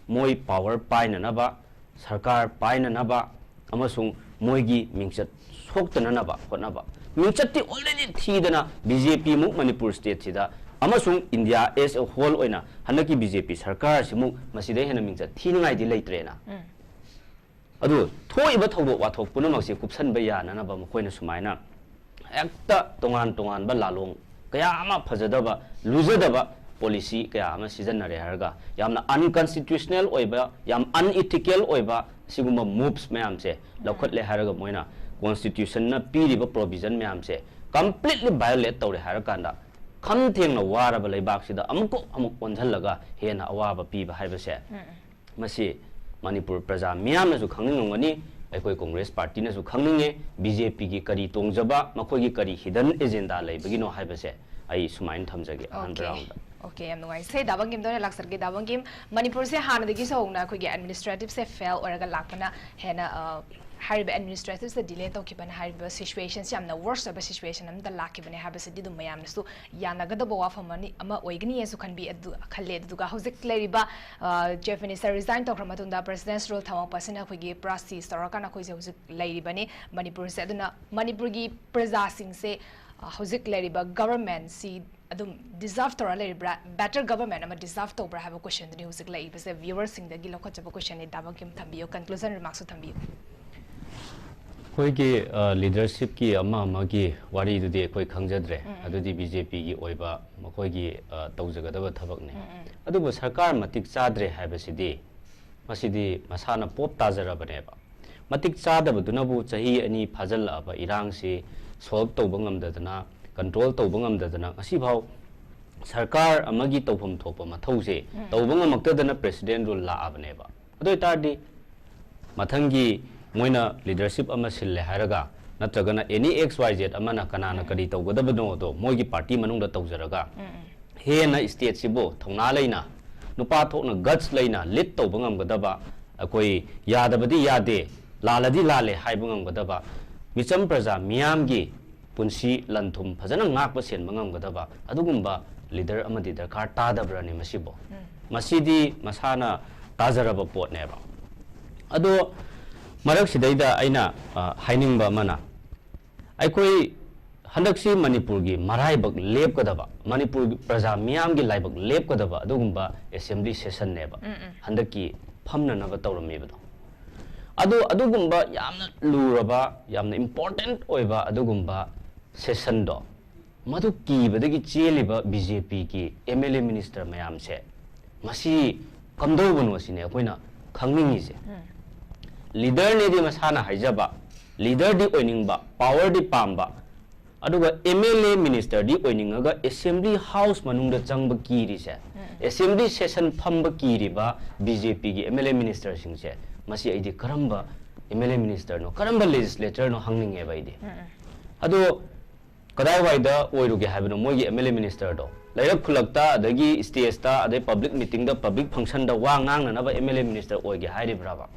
ꯃꯣꯏ power ꯄꯥꯏꯅꯅꯕ, ꯁꯔꯀꯥꯔ ꯄꯥꯏꯅꯅꯕ ꯑꯃꯁꯨꯡ ꯃꯣꯏꯒꯤ ꯃꯤꯡꯆꯠ ꯁꯣꯛꯇꯅꯅꯕ ꯍꯣꯠꯅꯕ꯫ ꯃꯤꯡꯆꯠꯇꯤ already ꯊꯤꯗꯅ BJP ꯃꯨꯛ ꯃꯅꯤꯄꯨꯔ stateꯁꯤꯗ ꯑꯃꯁꯨꯡ India as a whole ꯑꯣꯏꯅ ꯍꯟꯗꯛꯀꯤ BJP ꯁꯔꯀꯥꯔꯁꯤꯃꯨꯛ ꯃꯁꯤꯗꯩ ꯍꯦꯟꯅ ꯃꯤꯡꯆꯠ ꯊꯤꯅꯉꯥꯏꯗꯤ ꯂꯩꯇ꯭ꯔꯦꯅ꯫ ꯑꯗꯨ ꯊꯣꯛꯏꯕ ꯊꯧꯗꯣꯛ ꯋꯥꯊꯣꯛ ꯄꯨꯝꯅꯃꯛꯁꯤ ꯀꯨꯞꯁꯟꯕ ꯌꯥꯅꯅꯕ ꯃꯈꯣꯏꯅ ꯁꯨꯃꯥꯏꯅ ꯍꯦꯛꯇ ꯇꯣꯉꯥꯟ ꯇꯣꯉꯥꯟꯕ ꯂꯥꯂꯣꯡ ꯀꯌꯥ ꯑꯃ ꯐꯖꯗꯕ, ꯂꯨꯖꯗꯕ policy ꯀꯌꯥ ꯑꯃ ꯁꯤꯖꯤꯟꯅꯔꯦ ꯍꯥꯏꯔꯒ, ꯌꯥꯝꯅ unconstitutional ꯑꯣꯏꯕ, ꯌꯥꯝ unethical ꯑꯣꯏꯕ ꯁꯤꯒꯨꯝꯕ moves ꯃꯌꯥꯝꯁꯦ ꯂꯧꯈꯠꯂꯦ ꯍꯥꯏꯔꯒ, ꯃꯣꯏꯅ constitutionꯅ ꯄꯤꯔꯤꯕ provision ꯃꯌꯥꯝꯁꯦ completely violate ꯇꯧꯔꯦ ꯍꯥꯏꯔꯀꯥꯟꯗ, ꯈꯝ ꯊꯦꯡꯅ ꯋꯥꯔꯕ ꯂꯩꯕꯥꯛꯁꯤꯗ ꯑꯃꯨꯛꯀ ꯑꯃꯨꯛ ꯑꯣꯟꯁꯤꯜꯂꯒ ꯍꯦꯟꯅ ꯑꯋꯥꯕ ꯄꯤꯕ ꯍꯥꯏꯕꯁꯦ, ꯃꯁꯤ ꯃꯅꯤꯄꯨꯔ ꯄ꯭ꯔꯖꯥ ꯃꯤꯌꯥꯝꯅꯁꯨ ꯈꯪꯅꯤꯡꯉꯝꯒꯅꯤ, ꯑꯩꯈꯣꯏ ꯀꯣꯡꯒ꯭ꯔꯦꯁ ꯄꯥꯔꯇꯤꯅꯁꯨ ꯈꯪꯅꯤꯡꯉꯦ, ꯕꯤ ꯖꯦ ꯄꯤꯒꯤ ꯀꯔꯤ ꯇꯣꯡꯖꯕ, ꯃꯈꯣꯏꯒꯤ ꯀꯔꯤ hidden agenda ꯂꯩꯕꯒꯤꯅꯣ ꯍꯥꯏꯕꯁꯦ ꯑꯩ ꯁꯨꯃꯥꯏꯅ ꯊꯝꯖꯒꯦ ꯑꯍꯥꯟꯕ roundꯗ꯫ Okay, ꯌꯥꯝ ꯅꯨꯡꯉꯥꯏꯖꯩ꯫ ꯗꯥ ꯕꯪꯀꯤꯝꯗ ꯑꯣꯏꯅ ꯂꯥꯛꯆꯔꯒꯦ꯫ ꯗꯥ ꯕꯪꯀꯤꯝ, ꯃꯅꯤꯄꯨꯔꯁꯦ ꯍꯥꯟꯅꯗꯒꯤꯁꯨ ꯍꯧꯅ ꯑꯩꯈꯣꯏꯒꯤ administrativeꯁꯦ fail ꯑꯣꯏꯔꯒ ꯂꯥꯛꯄꯅ ꯍꯦꯟꯅ, ꯑ, ꯍꯥꯏꯔꯤꯕ administrativeꯁꯦ delay ꯇꯧꯈꯤꯕꯅ ꯍꯥꯏꯔꯤꯕ situationꯁꯦ ꯌꯥꯝꯅ worst ꯑꯣꯏꯕ situation ꯑꯃꯗ ꯂꯥꯛꯈꯤꯕꯅꯦ ꯍꯥꯏꯕꯁꯤꯗꯤ ꯑꯗꯨꯝ ꯃꯌꯥꯝꯅꯁꯨ ꯌꯥꯅꯒꯗꯕ ꯋꯥꯐꯝ ꯑꯃꯅꯤ, ꯑꯃ ꯑꯣꯏꯒꯅꯤꯅꯁꯨ ꯈꯟꯕꯤ, ꯑꯗꯨ, ꯈꯜꯂꯦ꯫ ꯑꯗꯨꯗꯨꯒ ꯍꯧꯖꯤꯛ ꯂꯩꯔꯤꯕ, ꯑ, Chief Minister resign ꯇꯧꯈ꯭ꯔ ꯃꯇꯨꯡꯗ President's Rule ꯊꯝꯃꯛꯄꯁꯤꯅ ꯑꯩꯈꯣꯏꯒꯤ ꯄꯨꯔꯥ cease ꯇꯧꯔꯀꯥꯟꯗ ꯑꯩꯈꯣꯏꯁꯦ ꯍꯧꯖꯤꯛ ꯂꯩꯔꯤꯕꯅꯤ ꯃꯅꯤꯄꯨꯔꯁꯦ꯫ ꯑꯗꯨꯅ ꯃꯅꯤꯄꯨꯔꯒꯤ ꯄ꯭ꯔꯖꯥꯁꯤꯡꯁꯦ, ꯑ, ꯍꯧꯖꯤꯛ ꯂꯩꯔꯤꯕ governmentꯁꯤ ꯑꯗꯨꯝ deserve ꯇꯧꯔ ꯂꯩꯔꯤꯕ꯭ꯔꯥ? Better government ꯑꯃ deserve ꯇꯧꯕ꯭ꯔꯥ ꯍꯥꯏꯕ questionꯗꯨꯅꯤ ꯍꯧꯖꯤꯛ ꯂꯩꯔꯤꯕꯁꯦ꯫ Viewerꯁꯤꯡꯗꯒꯤ ꯂꯧꯈꯠꯆꯕ questionꯅꯤ꯫ ꯗꯥ ꯕꯪꯀꯤꯝ ꯊꯝꯕꯤꯌꯨ, conclusion remarksꯁꯨ ꯊꯝꯕꯤꯌꯨ꯫ ꯑꯩꯈꯣꯏꯒꯤ, ꯑ, leadershipꯀꯤ ꯑꯃ ꯑꯃꯒꯤ ꯋꯥꯔꯤꯗꯨꯗꯤ ꯑꯩꯈꯣꯏ ꯈꯪꯖꯗ꯭ꯔꯦ꯫ ꯑꯗꯨꯗꯤ ꯕꯤ ꯖꯦ ꯄꯤꯒꯤ ꯑꯣꯏꯕ ꯃꯈꯣꯏꯒꯤ, ꯑ, ꯇꯧꯖꯒꯗꯕ ꯊꯕꯛꯅꯤ꯫ ꯑꯗꯨꯕꯨ ꯁꯔꯀꯥꯔ ꯃꯇꯤꯛ ꯆꯥꯗ꯭ꯔꯦ ꯍꯥꯏꯕꯁꯤꯗꯤ ꯃꯁꯤꯗꯤ ꯃꯁꯥꯅ ꯄꯣꯞ ꯇꯥꯖꯔꯕꯅꯦꯕ꯫ ꯃꯇꯤꯛ ꯆꯥꯗꯕꯗꯨꯅꯕꯨ ꯆꯍꯤ ꯑꯅꯤ ꯐꯥꯖꯤꯜꯂꯛꯑꯕ ꯏꯔꯥꯡꯁꯤ solve ꯇꯧꯕ ꯉꯝꯗꯗꯅ, control ꯇꯧꯕ ꯉꯝꯗꯗꯅ, ꯉꯁꯤꯐꯥꯎ ꯁꯔꯀꯥꯔ ꯑꯃꯒꯤ ꯇꯧꯐꯝ ꯊꯣꯛꯄ ꯃꯊꯧꯁꯦ ꯇꯧꯕ ꯉꯝꯃꯛꯇꯗꯅ President's Rule ꯂꯥꯛꯑꯕꯅꯦꯕ꯫ ꯑꯗꯨ ꯑꯣꯏꯇꯥꯔꯗꯤ ꯃꯊꯪꯒꯤ ꯃꯣꯏꯅ leadership ꯑꯃ ꯁꯤꯜꯂꯦ ꯍꯥꯏꯔꯒ, ꯅꯠꯇ꯭ꯔꯒꯅ any X Y Z ꯑꯃꯅ ꯀꯅꯥꯅ ꯀꯔꯤ ꯇꯧꯒꯗꯕꯅꯣꯗꯣ ꯃꯣꯏꯒꯤ party ꯃꯅꯨꯡꯗ ꯇꯧꯖꯔꯒ, ꯍꯦꯟꯅ stateꯁꯤꯕꯨ ꯊꯧꯅꯥ ꯂꯩꯅ, ꯅꯨꯄꯥ ꯊꯣꯛꯅ guts ꯂꯩꯅ lead ꯇꯧꯕ ꯉꯝꯒꯗꯕ, ꯑꯩꯈꯣꯏ ꯌꯥꯗꯕꯗꯤ ꯌꯥꯗꯦ, ꯂꯥꯜꯂꯗꯤ ꯂꯥꯜꯂꯦ ꯍꯥꯏꯕ ꯉꯝꯒꯗꯕ, ꯃꯤꯆꯝ ꯄ꯭ꯔꯖꯥ ꯃꯤꯌꯥꯝꯒꯤ ꯄꯨꯟꯁꯤ ꯂꯟ ꯊꯨꯝ ꯐꯖꯅ ꯉꯥꯛꯄ ꯁꯦꯟꯕ ꯉꯝꯒꯗꯕ ꯑꯗꯨꯒꯨꯝꯕ leader ꯑꯃꯗꯤ ꯗꯔꯀꯥꯔ ꯇꯥꯗꯕ꯭ꯔꯅꯦ ꯃꯁꯤꯕꯨ? ꯃꯁꯤꯗꯤ ꯃꯁꯥꯅ ꯇꯥꯖꯔꯕ ꯄꯣꯠꯅꯦꯕ꯫ ꯑꯗꯣ ꯃꯔꯛꯁꯤꯗꯩꯗ ꯑꯩꯅ, ꯑ, ꯍꯥꯏꯅꯤꯡꯕ ꯑꯃꯅ, ꯑꯩꯈꯣꯏ ꯍꯟꯗꯛꯁꯤ ꯃꯅꯤꯄꯨꯔꯒꯤ ꯃꯔꯥꯏꯕꯛ ꯂꯦꯞꯀꯗꯕ, ꯃꯅꯤꯄꯨꯔꯒꯤ ꯄ꯭ꯔꯖꯥ ꯃꯤꯌꯥꯝꯒꯤ ꯂꯥꯏꯕꯛ ꯂꯦꯞꯀꯗꯕ ꯑꯗꯨꯒꯨꯝꯕ assembly sessionꯅꯦꯕ ꯍꯟꯗꯛꯀꯤ ꯐꯝꯅꯅꯕ ꯇꯧꯔꯝꯃꯤꯕꯗꯣ꯫ ꯑꯗꯨ ꯑꯗꯨꯒꯨꯝꯕ ꯌꯥꯝꯅ ꯂꯨꯔꯕ, ꯌꯥꯝꯅ important ꯑꯣꯏꯕ ꯑꯗꯨꯒꯨꯝꯕ sessionꯗꯣ, ꯃꯗꯨ ꯀꯤꯕꯗꯒꯤ ꯆꯦꯜꯂꯤꯕ BJPꯒꯤ MLA minister ꯃꯌꯥꯝꯁꯦ, ꯃꯁꯤ ꯀꯝꯗꯧꯕꯅꯣ ꯁꯤꯅꯦ ꯑꯩꯈꯣꯏꯅ ꯈꯪꯅꯤꯡꯉꯤꯁꯦ꯫ Leaderꯅꯦꯗꯤ ꯃꯁꯥꯅ ꯍꯥꯏꯖꯕ, leaderꯗꯤ ꯑꯣꯏꯅꯤꯡꯕ, powerꯗꯤ ꯄꯥꯝꯕ, ꯑꯗꯨꯒ MLA ministerꯗꯤ ꯑꯣꯏꯅꯤꯡꯉꯒ assembly house ꯃꯅꯨꯡꯗ ꯆꯪꯕ ꯀꯤꯔꯤꯁꯦ, assembly session ꯐꯝꯕ ꯀꯤꯔꯤꯕ BJPꯒꯤ MLA ministerꯁꯤꯡꯁꯦ, ꯃꯁꯤ ꯑꯩꯗꯤ ꯀꯔꯝꯕ MLA ministerꯅꯣ, ꯀꯔꯝꯕ legislatorꯅꯣ ꯍꯪꯅꯤꯡꯉꯦꯕ ꯑꯩꯗꯤ꯫ ꯑꯗꯣ ꯀꯗꯥꯏꯋꯥꯏꯗ ꯑꯣꯏꯔꯨꯒꯦ ꯍꯥꯏꯕꯅꯣ ꯃꯣꯏꯒꯤ MLA ministerꯗꯣ? ꯂꯩꯔꯛ ꯈꯨꯜꯂꯛꯇ, ꯑꯗꯒꯤ stageꯇ, ꯑꯗꯩ public meetingꯗ, public functionꯗ ꯋꯥ ꯉꯥꯡꯅꯅꯕ MLA minister ꯑꯣꯏꯒꯦ ꯍꯥꯏꯔꯤꯕ꯭ꯔꯕ?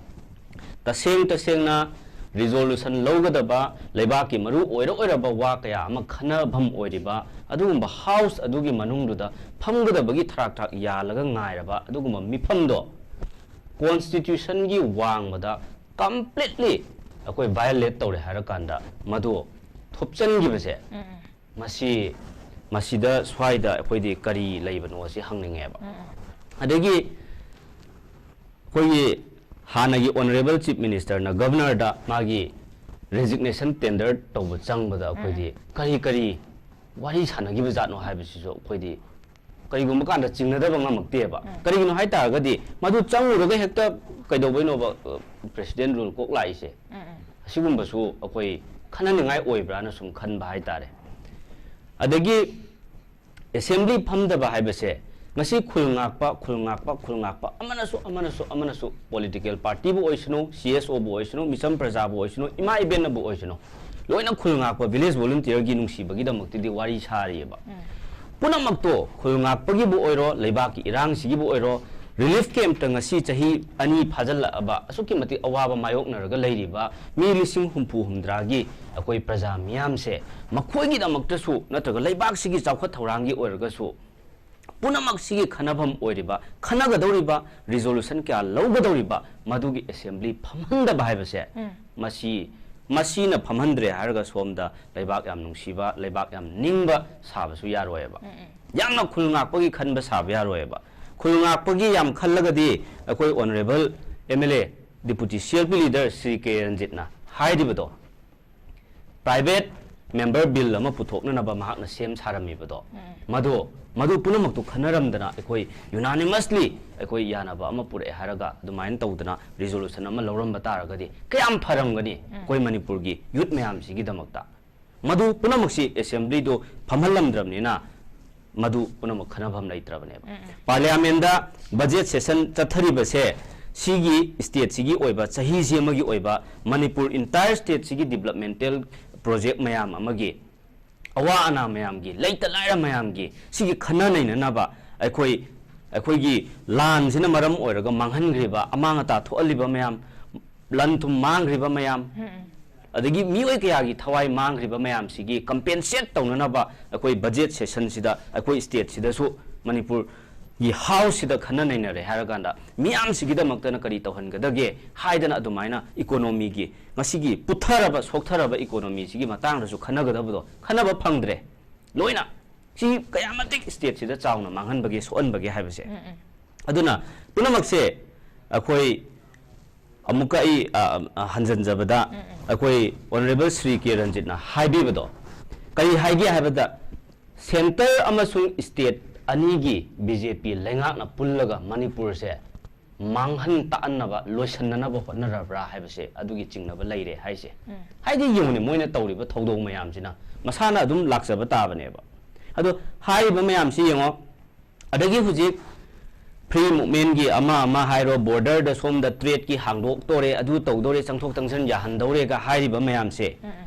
ꯇꯁꯦꯡ ꯇꯁꯦꯡꯅ resolution ꯂꯧꯒꯗꯕ, ꯂꯩꯕꯥꯛꯀꯤ ꯃꯔꯨ ꯑꯣꯏꯔ ꯑꯣꯏꯔꯕ ꯋꯥ ꯀꯌꯥ ꯑꯃ ꯈꯟꯅꯐꯝ ꯑꯣꯏꯔꯤꯕ ꯑꯗꯨꯒꯨꯝꯕ house ꯑꯗꯨꯒꯤ ꯃꯅꯨꯡꯗꯨꯗ ꯐꯝꯒꯗꯕꯒꯤ ꯊꯔꯥꯛ ꯊꯔꯥꯛ ꯌꯥꯜꯂꯒ ꯉꯥꯏꯔꯕ ꯑꯗꯨꯒꯨꯝꯕ ꯃꯤꯐꯝꯗꯣ constitutionꯒꯤ ꯋꯥꯡꯃꯗ completely ꯑꯩꯈꯣꯏ violate ꯇꯧꯔꯦ ꯍꯥꯏꯔꯀꯥꯟꯗ ꯃꯗꯨ ꯊꯨꯞꯆꯟꯈꯤꯕꯁꯦ, ꯃꯁꯤ, ꯃꯁꯤꯗ ꯁ꯭ꯋꯥꯏꯗ ꯑꯩꯈꯣꯏꯗꯤ ꯀꯔꯤ ꯂꯩꯕꯅꯣ ꯁꯤ ꯍꯪꯅꯤꯡꯉꯦꯕ꯫ ꯑꯗꯒꯤ ꯑꯩꯈꯣꯏꯒꯤ ꯍꯥꯟꯅꯒꯤ honourable chief ministerꯅ governorꯗ ꯃꯥꯒꯤ resignation tender ꯇꯧꯕ ꯆꯪꯕꯗ ꯑꯩꯈꯣꯏꯗꯤ ꯀꯔꯤ ꯀꯔꯤ ꯋꯥꯔꯤ ꯁꯥꯟꯅꯈꯤꯕ ꯖꯥꯠꯅꯣ ꯍꯥꯏꯕꯁꯤꯁꯨ ꯑꯩꯈꯣꯏꯗꯤ ꯀꯔꯤꯒꯨꯝꯕ ꯀꯥꯟꯗ ꯆꯤꯡꯅꯗꯕ ꯉꯝꯃꯛꯇꯦꯕ꯫ ꯀꯔꯤꯒꯤꯅꯣ ꯍꯥꯏ ꯇꯥꯔꯒꯗꯤ ꯃꯗꯨ ꯆꯪꯉꯨꯔꯒ ꯍꯦꯛꯇ ꯀꯩꯗꯧꯕꯩꯅꯣꯕ, ꯑ, president rule ꯀꯣꯛ ꯂꯥꯛꯏꯁꯦ? ꯑꯁꯤꯒꯨꯝꯕꯁꯨ ꯑꯩꯈꯣꯏ ꯈꯟꯅꯅꯤꯡꯉꯥꯏ ꯑꯣꯏꯕ꯭ꯔꯥꯅ ꯁꯨꯝ ꯈꯟꯕ ꯍꯥꯏꯇꯥꯔꯦ꯫ ꯑꯗꯒꯤ assembly ꯐꯝꯗꯕ ꯍꯥꯏꯕꯁꯦ ꯉꯁꯤ ꯈꯨꯜ ꯉꯥꯛꯄ, ꯈꯨꯜ ꯉꯥꯛꯄ, ꯈꯨꯜ ꯉꯥꯛꯄ, ꯑꯃꯅꯁꯨ, ꯑꯃꯅꯁꯨ, ꯑꯃꯅꯁꯨ, political partyꯕꯨ ꯑꯣꯏꯁꯅꯨ, CSOꯕꯨ ꯑꯣꯏꯁꯅꯨ, ꯃꯤꯆꯝ ꯄ꯭ꯔꯖꯥꯕꯨ ꯑꯣꯏꯁꯅꯨ, ꯏꯃꯥ ꯏꯕꯦꯟꯅꯕꯨ ꯑꯣꯏꯁꯅꯨ, ꯂꯣꯏꯅ ꯈꯨꯜ ꯉꯥꯛꯄ village volunteerꯒꯤ ꯅꯨꯡꯁꯤꯕꯒꯤꯗꯃꯛꯇꯗꯤ ꯋꯥꯔꯤ ꯁꯥꯔꯤꯑꯕ꯫ ꯄꯨꯝꯅꯃꯛꯇꯣ, ꯈꯨꯜ ꯉꯥꯛꯄꯒꯤꯕꯨ ꯑꯣꯏꯔꯣ, ꯂꯩꯕꯥꯛꯀꯤ ꯏꯔꯥꯡꯁꯤꯒꯤꯕꯨ ꯑꯣꯏꯔꯣ, relief campꯇ ꯉꯁꯤ ꯆꯍꯤ ꯑꯅꯤ ꯐꯥꯖꯤꯜꯂꯛꯑꯕ ꯑꯁꯨꯛꯀꯤ ꯃꯇꯤꯛ ꯑꯋꯥꯕ ꯃꯥꯌꯣꯛꯅꯔꯒ ꯂꯩꯔꯤꯕ ꯃꯤ ꯂꯤꯁꯤꯡ ꯍꯨꯝꯐꯨ ꯍꯨꯝꯗ꯭ꯔꯥꯒꯤ ꯑꯩꯈꯣꯏ ꯄ꯭ꯔꯖꯥ ꯃꯤꯌꯥꯝꯁꯦ, ꯃꯈꯣꯏꯒꯤꯗꯃꯛꯇꯁꯨ ꯅꯠꯇ꯭ꯔꯒ ꯂꯩꯕꯥꯛꯁꯤꯒꯤ ꯆꯥꯎꯈꯠ ꯊꯧꯔꯥꯡꯒꯤ ꯑꯣꯏꯔꯒꯁꯨ ꯄꯨꯝꯅꯃꯛꯁꯤꯒꯤ ꯈꯟꯅꯐꯝ ꯑꯣꯏꯔꯤꯕ, ꯈꯟꯅꯒꯗꯧꯔꯤꯕ, resolution ꯀꯌꯥ ꯂꯧꯒꯗꯧꯔꯤꯕ, ꯃꯗꯨꯒꯤ assembly ꯐꯝꯍꯟꯗꯕ ꯍꯥꯏꯕꯁꯦ, ꯃꯁꯤ, ꯃꯁꯤꯅ ꯐꯝꯍꯟꯗ꯭ꯔꯦ ꯍꯥꯏꯔꯒ ꯁꯣꯝꯗ ꯂꯩꯕꯥꯛ ꯌꯥꯝ ꯅꯨꯡꯁꯤꯕ, ꯂꯩꯕꯥꯛ ꯌꯥꯝ ꯅꯤꯡꯕ ꯁꯥꯕꯁꯨ ꯌꯥꯔꯣꯏꯕ꯫ ꯌꯥꯝꯅ ꯈꯨꯜ ꯉꯥꯛꯄꯒꯤ ꯈꯟꯕ ꯁꯥꯕ ꯌꯥꯔꯣꯏꯕ꯫ ꯈꯨꯜ ꯉꯥꯛꯄꯒꯤ ꯌꯥꯝ ꯈꯜꯂꯒꯗꯤ ꯑꯩꯈꯣꯏ honourable MLA Deputy C L P leader Shri ꯀꯦ ꯔꯟꯖꯤꯠꯅ ꯍꯥꯏꯔꯤꯕꯗꯣ, private member bill ꯑꯃ ꯄꯨꯊꯣꯛꯅꯅꯕ ꯃꯍꯥꯛꯅ ꯁꯦꯝ ꯁꯥꯔꯝꯃꯤꯕꯗꯣ, ꯃꯗꯨ, ꯃꯗꯨ ꯄꯨꯝꯅꯃꯛꯇꯨ ꯈꯟꯅꯔꯝꯗꯅ ꯑꯩꯈꯣꯏ unanimously ꯑꯩꯈꯣꯏ ꯌꯥꯅꯕ ꯑꯃ ꯄꯨꯔꯛꯑꯦ ꯍꯥꯏꯔꯒ ꯑꯗꯨꯃꯥꯏꯅ ꯇꯧꯗꯅ resolution ꯑꯃ ꯂꯧꯔꯝꯕ ꯇꯥꯔꯒꯗꯤ ꯀꯌꯥꯝ ꯐꯔꯝꯒꯅꯤ ꯑꯩꯈꯣꯏ ꯃꯅꯤꯄꯨꯔꯒꯤ youth ꯃꯌꯥꯝꯁꯤꯒꯤꯗꯃꯛꯇ꯫ ꯃꯗꯨ ꯄꯨꯝꯅꯃꯛꯁꯤ assemblyꯗꯨ ꯐꯝꯍꯜꯂꯝꯗ꯭ꯔꯕꯅꯤꯅ ꯃꯗꯨ ꯄꯨꯝꯅꯃꯛ ꯈꯟꯅꯐꯝ ꯂꯩꯇ꯭ꯔꯕꯅꯦꯕ꯫ Parliamentꯗ budget session ꯆꯠꯊꯔꯤꯕꯁꯦ ꯁꯤꯒꯤ stateꯁꯤꯒꯤ ꯑꯣꯏꯕ, ꯆꯍꯤꯁꯤ ꯑꯃꯒꯤ ꯑꯣꯏꯕ ꯃꯅꯤꯄꯨꯔ entire stateꯁꯤꯒꯤ developmental project ꯃꯌꯥꯝ ꯑꯃꯒꯤ, ꯑꯋꯥ ꯑꯅꯥ ꯃꯌꯥꯝꯒꯤ, ꯂꯩꯇ ꯂꯥꯏꯔ ꯃꯌꯥꯝꯒꯤ ꯁꯤꯒꯤ ꯈꯟꯅ ꯅꯩꯅꯅꯕ ꯑꯩꯈꯣꯏ, ꯑꯩꯈꯣꯏꯒꯤ ꯂꯥꯟꯁꯤꯅ ꯃꯔꯝ ꯑꯣꯏꯔꯒ ꯃꯥꯡꯍꯟꯈ꯭ꯔꯤꯕ, ꯑꯃꯥꯡ ꯑꯇꯥ ꯊꯣꯛꯍꯜꯂꯤꯕ ꯃꯌꯥꯝ, ꯂꯟ ꯊꯨꯝ ꯃꯥꯡꯈ꯭ꯔꯤꯕ ꯃꯌꯥꯝ, ꯑꯗꯒꯤ ꯃꯤꯑꯣꯏ ꯀꯌꯥꯒꯤ ꯊꯋꯥꯏ ꯃꯥꯡꯈ꯭ꯔꯤꯕ ꯃꯌꯥꯝꯁꯤꯒꯤ compensate ꯇꯧꯅꯅꯕ ꯑꯩꯈꯣꯏ budget sessionꯁꯤꯗ ꯑꯩꯈꯣꯏ stateꯁꯤꯗꯁꯨ, ꯃꯅꯤꯄꯨꯔꯒꯤ houseꯁꯤꯗ ꯈꯟꯅ ꯅꯩꯅꯔꯦ ꯍꯥꯏꯔꯀꯥꯟꯗ ꯃꯤꯌꯥꯝꯁꯤꯒꯤꯗꯃꯛꯇꯅ ꯀꯔꯤ ꯇꯧꯍꯟꯒꯗꯒꯦ ꯍꯥꯏꯗꯅ ꯑꯗꯨꯃꯥꯏꯅ economyꯒꯤ, ꯉꯁꯤꯒꯤ ꯄꯨꯊꯔꯕ, ꯁꯣꯛꯊꯔꯕ economyꯁꯤꯒꯤ ꯃꯇꯥꯡꯗꯁꯨ ꯈꯟꯅꯒꯗꯕꯗꯣ ꯈꯟꯅꯕ ꯐꯪꯗ꯭ꯔꯦ꯫ ꯂꯣꯏꯅ ꯁꯤ ꯀꯌꯥ ꯃꯇꯤꯛ stateꯁꯤꯗ ꯆꯥꯎꯅ ꯃꯥꯡꯍꯟꯕꯒꯦ, ꯁꯣꯛꯍꯟꯕꯒꯦ ꯍꯥꯏꯕꯁꯦ꯫ ꯑꯗꯨꯅ ꯄꯨꯝꯅꯃꯛꯁꯦ ꯑꯩꯈꯣꯏ ꯑꯃꯨꯛꯀ ꯑꯩ, ꯑ, ꯑ, ꯍꯟꯖꯟꯖꯕꯗ, ꯑꯩꯈꯣꯏ Honourable ꯁ꯭ꯔꯤ ꯀꯦ ꯔꯟꯖꯤꯠꯅ ꯍꯥꯏꯕꯤꯕꯗꯣ ꯀꯔꯤ ꯍꯥꯏꯒꯦ ꯍꯥꯏꯕꯗ, centre ꯑꯃꯁꯨꯡ state ꯑꯅꯤꯒꯤ B J P ꯂꯩꯉꯥꯛꯅ ꯄꯨꯜꯂꯒ ꯃꯅꯤꯄꯨꯔꯁꯦ ꯃꯥꯡꯍꯟ ꯇꯥꯛꯍꯟꯅꯕ, ꯂꯣꯏꯁꯟꯅꯅꯕ ꯍꯣꯠꯅꯔꯕ꯭ꯔꯥ ꯍꯥꯏꯕꯁꯦ ꯑꯗꯨꯒꯤ ꯆꯤꯡꯅꯕ ꯂꯩꯔꯦ ꯍꯥꯏꯁꯦ꯫ ꯍꯥꯏꯗꯤ ꯌꯦꯡꯉꯨꯅꯦ, ꯃꯣꯏꯅ ꯇꯧꯔꯤꯕ ꯊꯧꯗꯣꯛ ꯃꯌꯥꯝꯁꯤꯅ ꯃꯁꯥꯅ ꯑꯗꯨꯝ ꯂꯥꯛꯆꯕ ꯇꯥꯕꯅꯦꯕ꯫ ꯑꯗꯣ ꯍꯥꯏꯔꯤꯕ ꯃꯌꯥꯝꯁꯤ ꯌꯦꯡꯉꯣ, ꯑꯗꯒꯤ ꯍꯧꯖꯤꯛ free movementꯀꯤ ꯑꯃ ꯑꯃ ꯍꯥꯏꯔꯣ, borderꯗ ꯁꯣꯝꯗ tradeꯀꯤ ꯍꯥꯡꯗꯣꯛꯇꯣꯔꯦ, ꯑꯗꯨ ꯇꯧꯗꯣꯔꯦ, ꯆꯪꯊꯣꯛ ꯆꯪꯁꯤꯟ ꯌꯥꯍꯟꯗꯧꯔꯦꯒ ꯍꯥꯏꯔꯤꯕ ꯃꯌꯥꯝꯁꯦ,